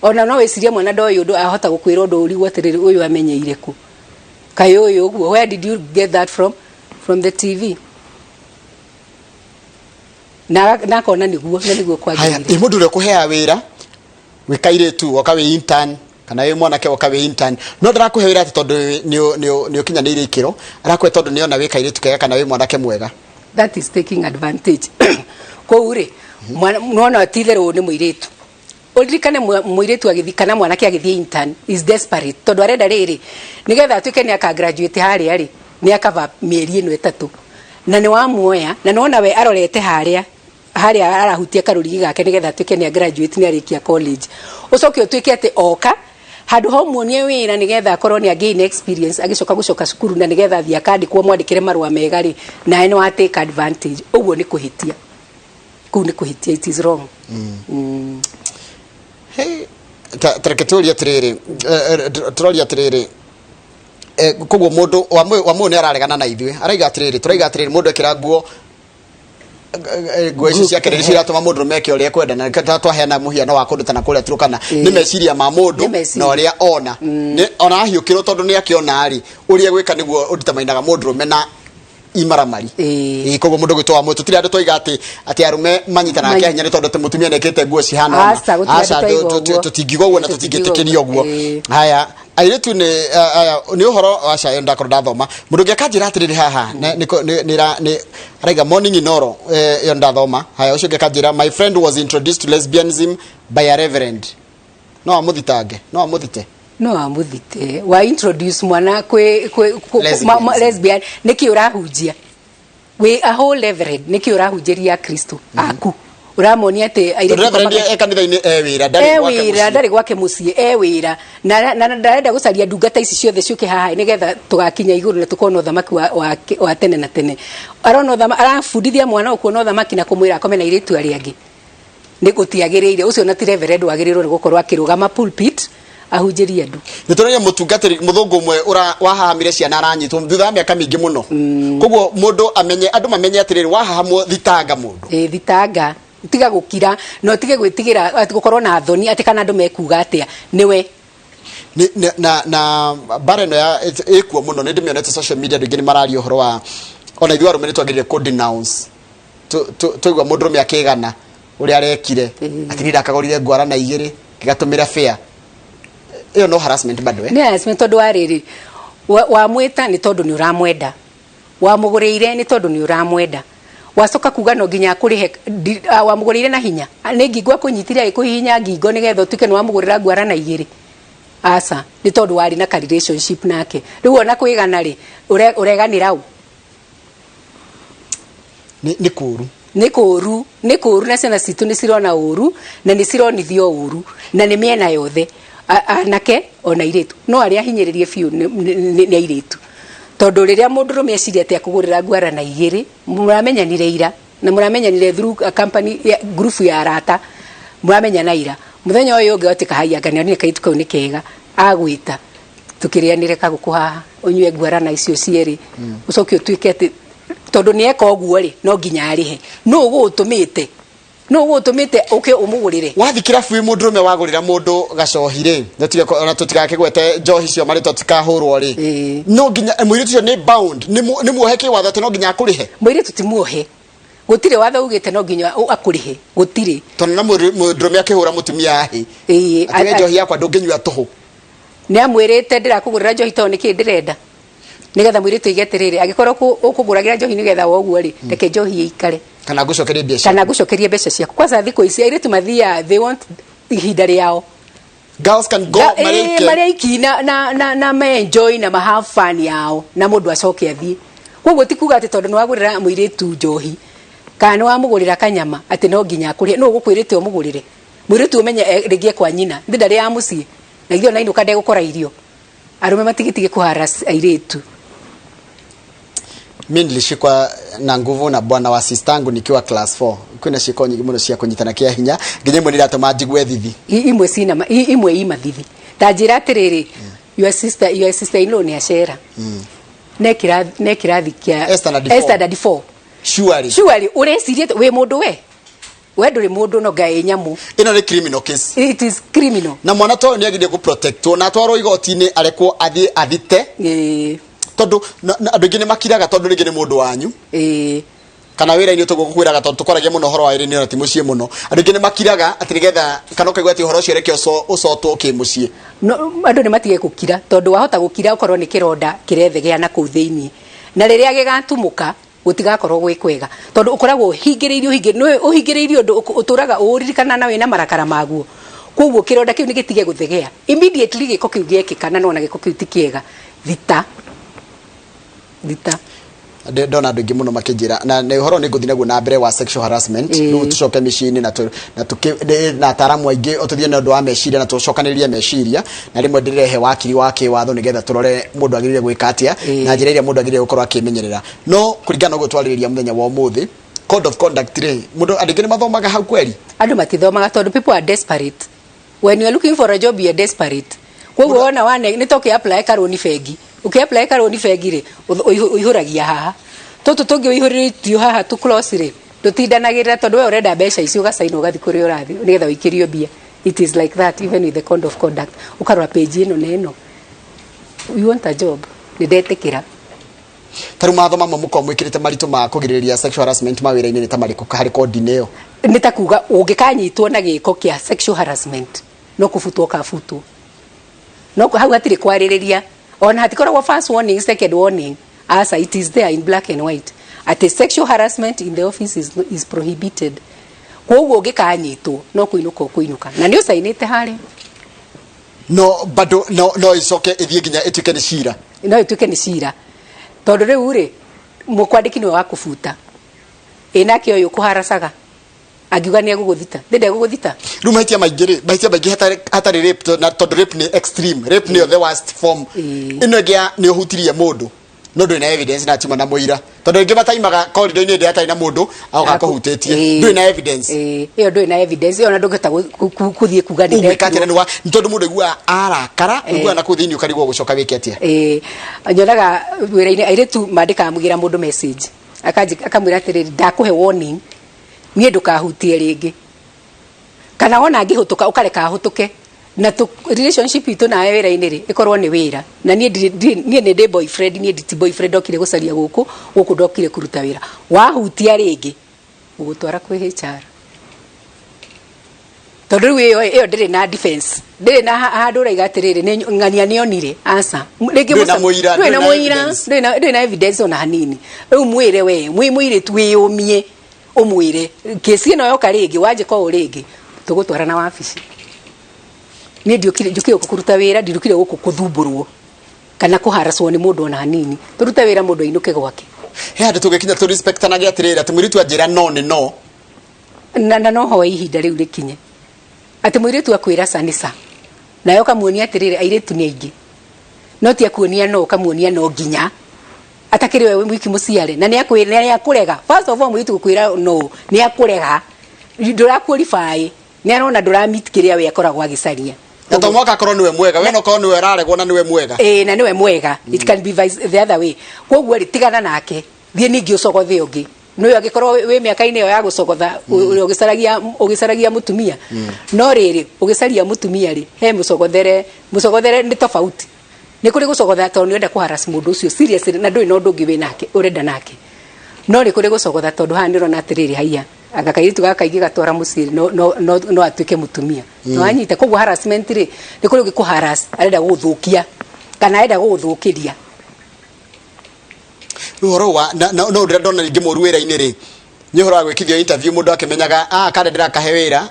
Ona no wĩcirie mwana ndoĩ ũndũ, ahota gũkwĩra ũndũ ũrigwo atĩrĩrĩ, ũyũ amenyeire kũ? Kaĩ ũyũ ũguo, where did you get that from? From the TV. Na akona nĩguo na nĩguo Haya. kwagĩrĩire. Ĩ mũndũ ũrĩa ũkũheaga wĩra wĩ kairĩtu, woka wĩ intern, kana wĩ mwanake woka wĩ intern, no ndarakũhe wĩra atĩ tondũ nĩ ũkinyanĩire ikĩro, arakũhe tondũ nĩona wĩ kairĩtu kega kana wĩ mwanake mwega. That is taking advantage. Kũu rĩ, nona ti itherũ nĩ mũirĩtu. Ũririkane mũirĩtu agĩthiĩ kana mwanake agĩthiĩ intern is desperate, tondũ arenda rĩrĩ nĩgetha atuĩke nĩ aka graduate harĩa rĩ, nĩ akava mĩeri ĩno 3, na nĩ wamuoya na nĩwona we arorete harĩa harĩa arahutia karũrigi gake nĩgetha atuĩke nĩ a graduate, nĩ arĩkia college. Ũcoke ũtuĩke atĩ oka handũ ha ũmuonie wĩra nĩgetha akorwo nĩ gain experience agĩcoka gũcoka cukuru, na nĩgetha athiĩ akandĩkwo mwandĩkĩre marũa mega rĩ, nawe nĩ wa take advantage. Ũguo nĩ kũhĩtia, kũu nĩ kũhĩtia, it is wrong. Hey, ta reke tũrie atĩrĩrĩ, tũroria atĩrĩrĩ, koguo mũndũ wa mũyũ nĩ araregana na ithuĩ, araiga atĩrĩrĩ, tũraiga atĩrĩrĩ, mũndũ ekĩra nguo ici ciake nĩcio iratũma mũndũ meke ũrĩa ekwenda, na nĩkĩo twaheana mũhiano wa kũndũ ta na kũrĩa Turkana. Nĩ meciria ma mũndũ Nĩ meciria. na ũrĩa ona. Ona ahiũkĩrwo tondũ nĩ akĩona rĩ, ũrĩa gwĩka nĩguo ũnditamainaga mũndũrũme na imaramari. Ĩĩ, koguo mũndũ gwĩtwo wa mũtũ tũtirĩ andũ twaiga atĩ arũme manyitanaga kĩa hinya nĩ tondũ atĩ mũtumia nĩekĩrĩte nguo cihana ũna. Aca, gũtirĩ andũ Aca, twaiga ũguo. Tũtingiuga ũguo na Tũtingiuga tũtingĩtĩkĩria ũguo. Haya, airĩtu nĩ aya nĩ ũhoro aca ĩyo ndakorwo ndathoma. Mũndũ ũngĩ akanjĩra atĩrĩrĩ haha, nĩ araiga morning inoro, ĩyo ndathoma. Haya, ũcio ũngĩ akanjĩra, "My friend was introduced to lesbianism by a reverend." No amũthitange? No amũthite? No amuthite. Wa introduce mwana kwĩ Lesbianism. Lesbian nĩkĩ ũrahunjia wĩ a whole reverend? Nĩkĩ ũrahunjĩria Kristo aku? Ũramonia atĩ airĩtu Tondũ reverend e kanitha-inĩ, e wĩra, ndarĩ e gwake wĩra. Mũciĩ. Ndarĩ gwake mũciĩ, e wĩra, na ndarenda gũcaria ndungata ici ciothe ciũke haha nĩgetha tũgakinya igũrũ na tũkona ũthamaki wa tene na tene. Arona arabundithia mwana ũkuona ũthamaki na kũmwĩra akome na airĩtu arĩa angĩ, nĩ gũtiagĩrĩire. Ũcio na ti reverend wagĩrĩirwo nĩ gũkorwo akĩrũgama pulpit ahunjĩrie andũ. Nĩ tũronire mũtungatĩri mũthũngũ ũmwe wahahamire ciana aranyitwo thutha wa mĩaka mĩingĩ mũno. Koguo mũndũ amenye, andũ mamenye atĩrĩrĩ, wahahamwo, thitanga mũndũ. Ĩ, thitanga, tiga gũkira na ũtige gwĩtigĩra atĩ gũkorwo na thoni atĩ kana andũ mekuga atĩa nĩwe. Na mbara ĩno ya ĩkuo mũno, nĩ ndĩmĩonete social media, andũ aingĩ nĩ mararia ũhoro wa ona ithuĩ arũme nĩ twagĩrĩire kũ denounce. Twaigua mũndũrũme akĩgana ũrĩa arekire, atĩ niĩ ndakagũrire ngwara na igĩrĩ ngĩgatũmĩra fare, ĩyo no harassment bado, eh? Nĩ harassment, tondũ wa rĩrĩ, wamwĩta nĩ tondũ nĩ ũramwenda, wamũgũrĩire nĩ tondũ nĩ ũramwenda, wacoka kuga no nginya akũrĩhe. Wamũgũrĩire na hinya? Nĩ ngingo akũnyitire, agĩkũhihinya ngingo nĩgetha ũtuĩke nĩ wamũgũrĩra ngwara na igĩrĩ? Aca, nĩ tondũ warĩ na ka relationship nake. Rĩu ona kwĩgana rĩ, ũreganĩra ũ? Nĩ kũũru. Nĩ kũũru, nĩ kũũru, na ciana citũ nĩ cirona ũru na nĩ cironithio ũru, na nĩ mĩena yothe, anake ona airĩtu. No arĩa ahinyĩrĩrie biũ nĩ airĩtu, tondũ rĩrĩa mũndũrũme eciria atĩ akũgũrĩra ngwara na igĩrĩ, mũramenyanire ira na mũramenyanire through a company ya group ya arata, mũramenyana ira, mũthenya ũyũ ũngĩ watuĩka haiya, anga nĩonire kairĩtu kau nĩ kega, agwĩta tũkĩrĩanĩre kagũkũ haha, ũnyue ngwara na icio cierĩ, ũcoke ũtuĩke atĩ tondũ nĩ eka ũguo rĩ, no nginya arĩhe. Nũ ũgũgũtũmĩte? Nũ ũgũgũtũmĩte ũke ũmũgũrĩre? Wathi kĩrabu wĩ mũndũrũme, wagũrĩra mũndũ gacohi rĩ, ona tũtigakĩgwete njohi cio marĩtwa tikahũrwo rĩ, no nginya mũirĩtu ũcio nĩ bound, nĩ muohe kĩwatho atĩ no nginya akũrĩhe? Mũirĩtu ti muohe, gũtirĩ watho ugĩte no nginya akũrĩhe, gũtirĩ. Tondũ na mũndũrũme akĩhũra mũtumia hĩ, atĩ we njohi yakwa ndũngĩnyua tũhũ. Nĩ amwĩrĩte ndĩrakũgũrĩra njohi tondũ nĩkĩ ndĩrenda, nĩgetha mũirĩtu aige atĩrĩrĩ, angĩkorwo ũkũgũragĩra njohi nĩgetha woguo rĩ, reke njohi ĩikare. Kana ngũcokerie mbia kana ciaku. Ngũcokerie mbeca ciaku. Kwanza thikũ ici airĩtu mathiaga, they want ihinda rĩao. Girls can go marĩ marĩ aiki na ma enjoy na ma have fun yao, na mũndũ acoke athiĩ. Koguo ti kuga atĩ tondũ nĩ wagũrĩra mũirĩtu njohi kana nĩ wamũgũrĩra kanyama atĩ no nginya akũrĩhe. Nũ ũgũkwĩrĩte ũmũgũrĩre? Mũirĩtu ũmenye rĩngĩ ekwa nyina ndĩ ndarĩ ya mũciĩ, na ithuĩ ona inũka ndegũkora irio. Arũme matigitige kũharas airĩtu. Mi nilishikwa na nguvu na bwana wa sistangu nikiwa class 4. Kwĩna ciĩko nyingĩ mũno cia kũnyitana kĩa hinya, nginya imwe nĩiratũma njigue thithi. Imwe cina imwe i mathithi. Ta njĩra atĩrĩrĩ, your sister in law nĩ acera ne kĩrathi kĩa Eh, standard four. Eh, standard 4. Surely. Surely ũreciria wĩ mũndũ? We ndũrĩ mũndũ, no ngai nyamũ. Ĩno nĩ criminal case. It is criminal. Na mwana ta ũyũ nĩ agĩrĩire gũprotectwo na atwarwo igoti-inĩ, arekwo athiĩ athite, tondũ andũ aingĩ nĩ makiraga tondũ rĩngĩ nĩ mũndũ wanyu kana wĩra-inĩ tũguo gũkwĩraga, tondũ tũkwaragia mũno ũhoro wa wĩra-inĩ ona ti mũciĩ mũno. Andũ aingĩ nĩ makiraga atĩ nĩgetha, kana ũkaigua atĩ ũhoro ũcio reke ũcotwo kĩmũciĩ. No, andũ nĩ matige gũkira, tondũ wahota gũkira ũkorwo nĩ kĩronda kĩrethegea na kũu thĩinĩ, na rĩrĩa gĩgatumũka gũtigakorwo gwĩ kwega, tondũ ũkoragwo ũhingĩrĩirio, nĩ ũhingĩrĩirio ũndũ ũtũraga ũũririkana na wĩna marakara maguo. Koguo kĩronda kĩu nĩ gĩtige gũthegea immediately gĩko kĩu gĩekĩka, na nona gĩko kĩu ti kĩega, thita thita. Ndona andũ aingĩ mũno makĩnjĩra na nĩ ũhoro nĩ ngũthiĩ naguo na mbere wa sexual harassment. Rĩu tũcoke mĩciĩ-inĩ na ataaramu aingĩ, tũthiĩ na ũndũ wa meciria na tũcokanĩrĩrie meciria, na rĩmwe ndĩrehe wakiri wa kĩwatho nĩgetha tũrore mũndũ agĩrĩire gwĩka atĩa na njĩra ĩrĩa mũndũ agĩrĩire gũkorwo akĩmenyerera. No kũringana na ũguo twarĩrĩria mũthenya wa ũmũthĩ, code of conduct rĩ, mũndũ, andũ aingĩ nĩ mathomaga hau kweri? Andũ matithomaga tondũ people are desperate. When you are looking for a job, you are desperate. Koguo wona wane nĩ ta ũkĩ apply karũni bengi. Ũkĩ apply karũni bengi rĩ, ũihũragia haha tũtũ tũngĩ ũihũrĩtio haha tũ clause rĩ, ndũtindanagĩrĩra tondũ we ũrenda mbeca icio, ũgacaina, ũgathiĩ kũrĩa ũrathiĩ nĩgetha ũikĩrio mbia. It is like that even with the code of conduct. Ũkarora page ĩno na ĩno. You want a job, nĩ ndetĩkĩra. Ta rĩu matho mamwe mũkorwo mwĩkĩrĩte maritũ ma kũgirĩrĩria sexual harassment mawĩra-inĩ nĩ ta marĩkũ harĩ kodi-inĩ ĩyo? Nĩ ta kuga ũngĩkanyitwo na gĩko kĩa sexual harassment, no kũbutwo ũkabutwo. No hau hatirĩ kwarĩrĩria, ona hatikoragwo first warning, second warning, aca. It is there in black and white atĩ sexual harassment in the office is prohibited. Koguo ũngĩkanyitwo no kũinũka ũkũinũka, na nĩ ũcainĩte harĩa. No bado no icoke ĩthiĩ nginya ĩtuĩke nĩ cira? No ĩtuĩke nĩ cira, tondũ rĩu rĩ, mũkwandĩki nĩwe wa kũbuta, ĩ nake ũyũ kũharacaga angiuga nĩ egũgũthita, ndĩ ndegũgũthita. Rĩu mahĩtia maingĩ rĩ, mahĩtia maingĩ hatarĩ rape, na tondũ rape nĩ extreme, rape nĩyo the worst form. Ĩno ĩngĩ ya nĩ ũhutirie mũndũ no ndũrĩ na evidence na tiuma na mũira, tondũ aingĩ mataimaga corridor-inĩ ĩrĩa hatarĩ na mũndũ agoka akũhutĩtie. Ndũrĩ na evidence. Ĩyo ndũrĩ na evidence ĩyo, na ndũngĩhota gũthiĩ kuga nĩ ũgwĩka atĩa? Na nĩ tondũ mũndũ aiguaga arakara, ũiguaga na kũu thĩinĩ ũkarigwo gũcoka wĩke atĩa. Nyonaga wĩra-inĩ airĩtu mandĩkaga mũgĩra mũndũ message, akamwĩra atĩrĩrĩ, "Ndakũhe warning, niĩ ndũkahutie rĩngĩ, kana wona angĩhũtũka ũkareka ahũtũke." Na tu relationship itũ nawe wĩra-inĩ rĩ, ĩkorwo nĩ wĩra. Na niĩ niĩ nĩ ndĩ boyfriend, niĩ nditi boyfriend ndokire gũcaria gũkũ, gũkũ ndokire kũruta wĩra. Wahutia rĩngĩ, gũgũtwara kwĩ HR. Tondũ rĩu ĩyo ĩyo ndĩrĩ na defense. Ndĩrĩ na handũ ũraiga atĩrĩrĩ, nĩ ng'ania nĩ onire. Aca. Rĩngĩ Ndũrĩ na mũira, ndũrĩ na mũira, ndũrĩ na evidence ona hanini. Rĩu mwĩre we, mwĩ mũirĩtu wĩyũmie, ũmwĩre kesi ĩno yoka rĩngĩ, wanjĩka ũũ rĩngĩ, tũgũtwara na wabici. Niĩ ndiũkire, njũkire gũkũ kũruta wĩra, ndiũkire gũkũ kũthumbũrwo kana kũharacwo nĩ mũndũ ona hanini. Tũrute wĩra mũndũ ainũke gwake. He handũ tũgĩkinya tũ respectanage atĩrĩrĩ, atĩ mũirĩtu anjĩra no nĩ no. Na no hoe ihinda rĩu rĩkinye atĩ mũirĩtu akwĩra ca nĩ ca, nawe ũkamuonia atĩrĩrĩ, airĩtu nĩ aingĩ, no ti akuonia no, ũkamuonia no nginya atakĩrĩ we wiki mũciare, na nĩ akũrega. First of all, mũirĩtu gũkwĩra no nĩ akũrega, ndũra qualify, nĩ arona ndũra meet kĩrĩa we akoragwo agĩcaria. Na to mwaka akorwo niwe mwega, we no korwo niwe ũraregwo na niwe mwega. Ĩĩ, na niwe mwega. It can be vice the other way. Koguo rĩ, tigana nake, thiĩ ningĩ ũcogothe ũngĩ. Nĩwe angĩkorwo wĩ mĩaka-inĩ ĩyo ya gũcogotha, ũrĩa ũgĩcaragia mũtumia. No rĩrĩ, ũgĩcaria mũtumia rĩ, he mũcogothere, mũcogothere nĩ tofauti. Nĩ kũrĩ gũcogotha tondũ nĩ ũrenda kũharass mũndũ ũcio seriously, na ndũrĩ na ũndũ ũngĩ wĩ nake, ũrenda nake. No nĩ kũrĩ gũcogotha tondũ haha nĩ ũrona atĩrĩrĩ, haiya, anga kairĩtu gaka ingĩgatwara mũciĩ no atuĩke mũtumia. Nĩ wanyita? Koguo harassment rĩ, nĩ kũrĩ ũngĩ kũharass, arenda gũgũthũkia kana arenda gũgũthũkĩria. Rĩu ũhoro wa na no ndĩrĩa ndona rĩngĩ mũru wĩra-inĩ rĩ, nĩ ũhoro wa gwĩkithio interview, mũndũ akĩmenyaga karĩa ndĩrakahe wĩra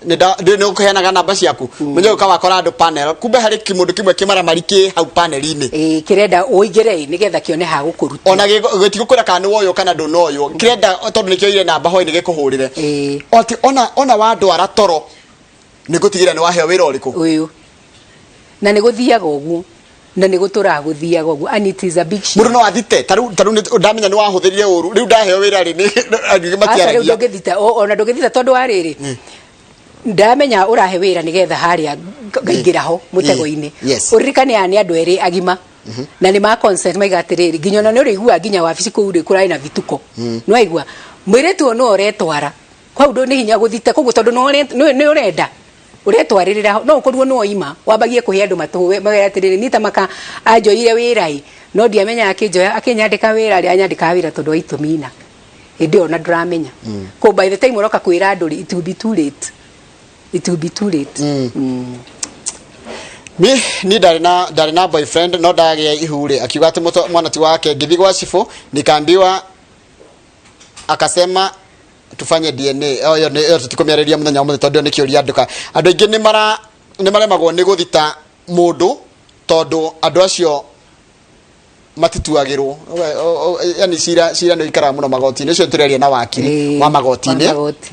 nĩ ũkũheanaga namba ciaku, menye ũka wakora andũ panel, kumbe harĩ kĩmũndũ kĩmwe kĩmaramari kĩ hau panel-inĩ. Ĩĩ, kĩrenda ũingĩre ĩ, nĩgetha kĩone ha gũkũruta. Ona gĩtigũkwĩra kana nĩ woywo kana ndũnoywo, kĩrenda tondũ nĩkĩoire namba hwainĩ gĩkũhũrĩre. Ati ona wandwara toro nĩ ngũtigĩrĩra nĩ waheo wĩra ũrĩkũ. Ũyũ na nĩ gũthiaga ũguo, na nĩ gũtũraga gũthiaga ũguo, and it is a big shame. Mũndũ no athite tarĩu ndamenya nĩ wahũthĩrire ũru, rĩu ndaheo wĩra rĩ, angĩ Aca, rĩu matiaragia. Ndũngĩthita, ona ndũngĩthita tondũ wa rĩrĩ, ndamenya ũrahe wĩra nĩgetha harĩa ngaingĩra ho mũtego-inĩ. Ũririkane aya nĩ andũ erĩ agima na nĩ ma consent, maiga atĩrĩrĩ, nginya ona nĩ ũrĩiguaga nginya wabici kũu rĩ, kũrarĩ na vituko. Nĩ waigua mũirĩtu ũyũ nĩwe ũretwara kwau, ndũ nĩ hinya gũthita koguo tondũ nĩ ũrenda ũretwarĩrĩra ho, no ũkorwo nĩ woima wambagie kũhe andũ matũhũ, mawĩra atĩrĩrĩ, niĩ ta maka anjoire wĩra ĩ, no ndiamenyaga akĩnjoya akĩnyandĩka wĩra rĩ, anyandĩkaga wĩra tondũ wa itũmi na hĩndĩ ĩyo na ndũramenya ko by the time ũroka kwĩra andũ rĩ, it will be too late, it will be too late. Ni ndarĩ na boyfriend, no ndagĩa ihu rĩ, akiuga atĩ mwana ti wake. Ngĩthiĩ gwa cibũ nikaambiwa, akasema tufanye DNA. Ĩyo nĩ ĩyo tũtikũmĩarĩria mũthenya wa ũmũthĩ tondũ ĩyo nĩ kĩũria nduka. Andũ aingĩ nĩ maremagwo nĩ gũthita mũndũ tondũ andũ acio matituagĩrwo, yani cira nĩ ũikaraga mũno magoti-inĩ. Ũcio tũraria na wakiri wa magoti-inĩ. Wa magoti.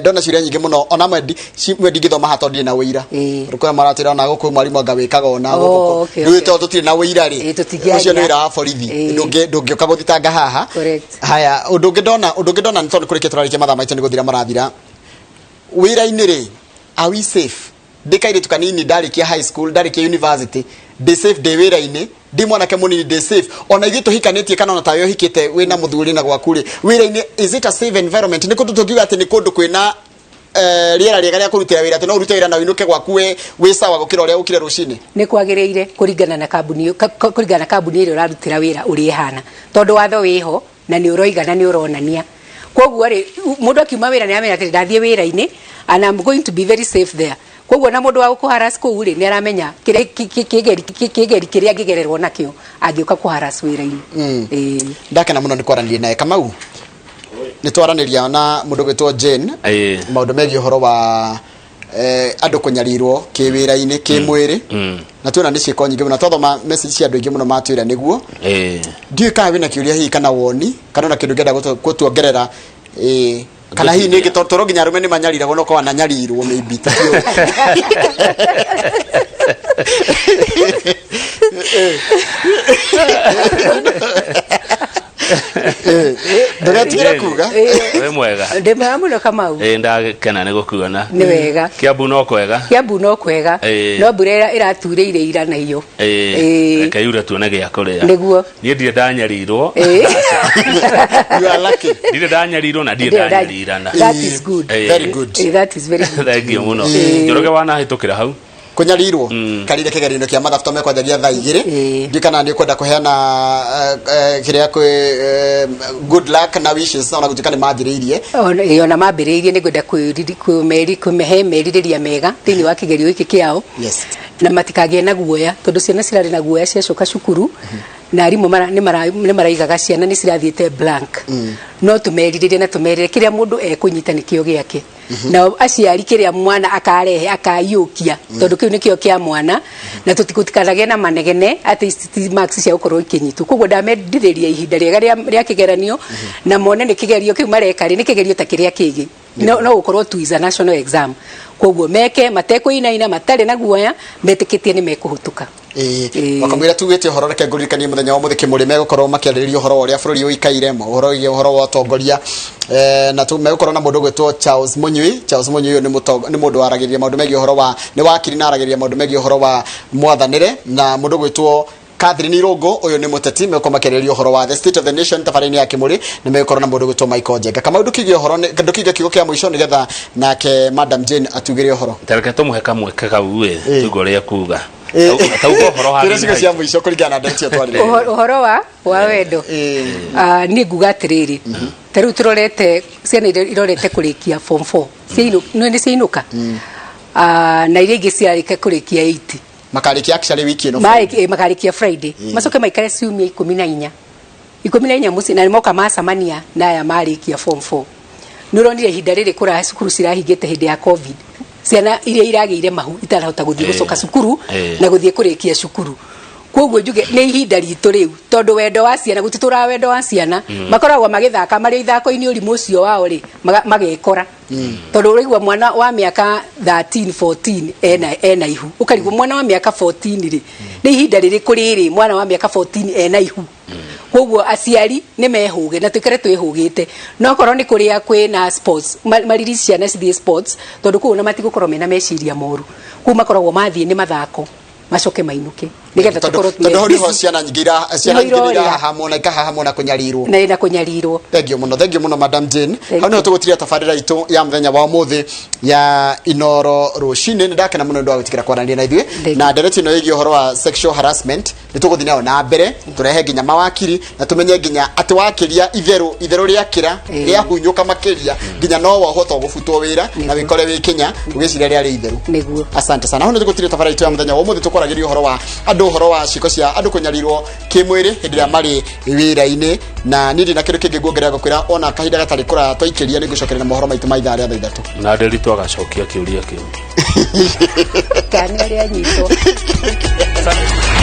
Ndona ciũria nyingĩ mũno, ona mwendi mwendi ngĩthoma haha tondũ ndirĩ na ũira. Rũkũrĩa maratwĩra ona gũkũ mwarimũ anga wĩkaga ona Oh, gũkũ. Okay, Rĩu okay. tondũ tũtirĩ na ũira rĩ, Tũtingĩaria. ũcio nĩ wĩra wa borithi. Ndũngĩũka gũthitanga haha. Correct. Haya, ũndũ ũngĩ ndona nĩ tondũ kũrĩkia tũrarĩkia, mathaa maitũ nĩ gũthira marathira. Wĩra-inĩ rĩ, are we safe? Ndĩ kairĩtu kanini, ndarĩkia high school, ndarĩkia university, ndĩ safe ndĩ wĩra-inĩ? Ndĩ mwanake mũnini, ndĩ safe? Ona ithuĩ tũhikanĩtie kana ona tawe ũhikĩte wĩna mũthuri na gwaku rĩ, wĩra-inĩ, is it a safe environment? Nĩ kũndũ tũngiuga atĩ nĩ kũndũ kwĩna rĩera rĩega rĩa kũrutĩra wĩra, atĩ no ũrute wĩra na ũinũke gwaku wĩ sawa gũkĩra ũrĩa ũkire rũcinĩ? Nĩ kwagĩrĩire kũringana na kambuni, kũringana na kambuni ĩrĩa ũrarutĩra wĩra ũrĩa ĩhana, tondũ watho wĩho na nĩ ũroiga na nĩ ũronania. Koguo rĩ, mũndũ akiuma wĩra nĩ amenya atĩrĩ, ndathiĩ wĩra-inĩ and I'm going to be very safe there. Koguo na mũndũ wa gũkũharass kũu rĩ, nĩ aramenya kĩrĩa kĩgeri kĩrĩa angĩgererwo nakĩo angĩũka kũharass wĩra-inĩ. Ĩĩ. Ndakena mũno nĩ kwaranĩria naye Kamau. Nĩ twaranĩria na mũndũ gwĩtwo Jane maũndũ megiĩ ũhoro wa andũ kũnyarirwo kĩwĩra-inĩ, kĩmwĩrĩ, na tuona nĩ ciĩko nyingĩ mũno. Twathoma message cia andũ aingĩ mũno matwĩra nĩguo. Ndiũĩ kana wĩna kĩũria hihi kana woni kana ona kĩndũ ũngĩenda gũtuongerera, kana hihi nĩngĩ tondũ nginya arũme nĩ manyariragwo, no korwo ananyarirwo maybe tũtiũĩ. Ndũgetigĩre kuga. Wĩ mwega? Ndĩ mwega mũno, Kamau. Ĩ, ndakena nĩ gũkuona. Nĩ wega. Kiambu no kwega? Kiambu no kwega. No mbura ĩraturĩire ira na iyo. Ĩ, reke yure tuone gĩa kũrĩa. Nĩguo. Niĩ ndirĩ ndanyarirwo. You are lucky. Ndirĩ ndanyarirwo na ndirĩ ndanyarirana. That is good. Very good. That is very good. Thank you mũno. Njoroge, wanahĩtũkĩra hau. Kũnyarirwo karire kĩgerio kĩa mathabu to mekwanjagia thaa 2. Ndiũ kana nĩ ũkwenda kũheana kĩrĩa kwĩ good luck na wishes, ona gũtuĩka nĩ manjĩrĩirie. Ona mambĩrĩirie, nĩ ngwenda kũmehe merirĩria mega thĩinĩ wa kĩgerio gĩkĩ kĩao na matikagĩe na guoya, tondũ ciana cirarĩ na guoya ciacoka cukuru na arimũ nĩ maraigaga ciana nĩ cirathiĩte blank. No tũmerirĩrie na tũmerĩre kĩrĩa mũndũ ekũnyita nĩkĩo gĩake, na aciari kĩrĩa mwana akarehe akaiyũkia, tondũ kĩu nĩkĩo kĩa mwana, na tũtikũtikanagĩe na manegene atĩ ici ti marks cia gũkorwo ikĩnyitwo. Koguo ndamendirĩria ihinda rĩega rĩa kĩgeranio, na mone nĩ kĩgerio kĩu mareka rĩ, nĩ kĩgerio ta kĩrĩa kĩngĩ, no gũkorwo tu is a national exam. Koguo meke matekũinaina, matarĩ na guoya, metĩkĩtie nĩ mekũhĩtũka. Wakamwĩra tugĩte ũhoro, reke ngũririkanie mũthenya wa mũthĩ kĩmũrĩ megũkorwo makĩarĩrĩria ũhoro wa ũrĩa bũrũri ũikaire, ũhoro wĩgiĩ ũhoro wa ũtongoria, na megũkorwo na mũndũ ũgwĩtwo Charles Mũnyui. Charles Mũnyui ũyũ nĩ mũndũ waragĩrĩria maũndũ megiĩ ũhoro wa, nĩ wakiri na aragĩrĩria maũndũ megiĩ ũhoro wa mwathanĩre, na mũndũ ũgwĩtwo Catherine Irungu, ũyũ nĩ mũteti. Megũkorwo makĩarĩrĩria ũhoro wa the state of the nation tabarĩra-inĩ ya Kĩmũrĩ, na megũkorwo na mũndũ ũgwĩtwo Michael Njenga. Kamau, ndũkiuge ũhoro, ndũkiuge kiugo kĩa mũico nĩgetha nake Madam Jane atugĩre ũhoro. Tareke tũmũhe kamweke kau ĩ, tuge ũrĩa kuga. Tauga ũhoro Twĩre ciugo cia mũico kũringana na ndeto ĩyo twarĩrĩria. Ũhoro wa wendo. Niĩ nguga atĩrĩrĩ, ta rĩu tũrorete ciana iria irorete kũrĩkia form 4 nĩ ciainũka. Na iria ingĩ ciarĩkia kũrĩkia 8. Makarĩkia actually wiki ĩno. Makarĩkia Friday, macoke maikare ciumia 14, 14 mũciĩ, na nĩ moka macamania na aya marĩkia form 4. Nĩ ũronire ihinda rĩrĩ kũra cukuru cirahingĩte hĩndĩ ya COVID, ciana iria iragĩire mahu itarahota gũthiĩ gũcoka cukuru na gũthiĩ kũrĩkia cukuru. Koguo njuge nĩ ihinda ritũ rĩu, tondũ wendo wa ciana gũtitũraga, wendo wa ciana makoragwo magĩthaka marĩ ithako-inĩ, ũrimũ ũcio wao rĩ magekora, tondũ ũraigua mwana wa mĩaka 13, 14 ena ihu, ũkarigwo mwana wa mĩaka 14 rĩ, nĩ ihinda rĩrĩkũ rĩrĩ mwana wa mĩaka 14 ena ihu? Koguo aciari nĩ mehũge na tũikare twĩhũgĩte, no korwo nĩ kũrĩa kwĩna sports, mariri ciana cithiĩ sports, tondũ kũu ona matigũkorwo mena meciria moru, kũu makoragwo mathiĩ nĩ mathako, macoke mainũke nĩgetha tondũ tũkorwo tondũ hau nĩho busy. ciana Nĩho nyingĩ irorĩra. irahahamwo na ikahahamwo na kũnyarirwo. Na kũnyarirwo. Thank you mũno, thank you mũno, Madam Jane. Thank Hau nĩho you. tũgũtiria tabarĩra itũ ya mũthenya wa ũmũthĩ ya Inoro rũcinĩ. Nĩ ndakena mũno nĩ ũndũ wa gwĩtĩkĩra kwaranĩria na ithuĩ. Thank Na ndereti ĩno ĩgiĩ ũhoro wa sexual harassment nĩ tũgũthiĩ nayo na mbere, tũrehe nginya mawakiri na tũmenye nginya atĩ wakĩria itherũ, itherũ rĩakĩra, rĩahunyũka makĩria, nginya no wahota gũbutwo wĩra na wĩkore wĩ Kenya ũgĩciria rĩarĩ itherũ. Asante sana. Hau nĩ tũgũtiria tabarĩra itũ ya mũthenya wa ũmũthĩ. Tũkwaragĩria ũhoro wa andũ, ũhoro wa ciĩko cia andũ kũnyarirwo kĩmwĩrĩ hĩndĩ ĩrĩa marĩ wĩra-inĩ, na niĩ ndina kĩndũ kĩngĩ nguongerera, ngũkwĩra ona kahinda gatarĩ kũraya twaikĩria nĩ ngũcokeria na mohoro maitũ ma ithaa rĩa thaa 3. Na Nderitu agacokia kĩũria kĩu. Kana arĩa anyitwo. Asante.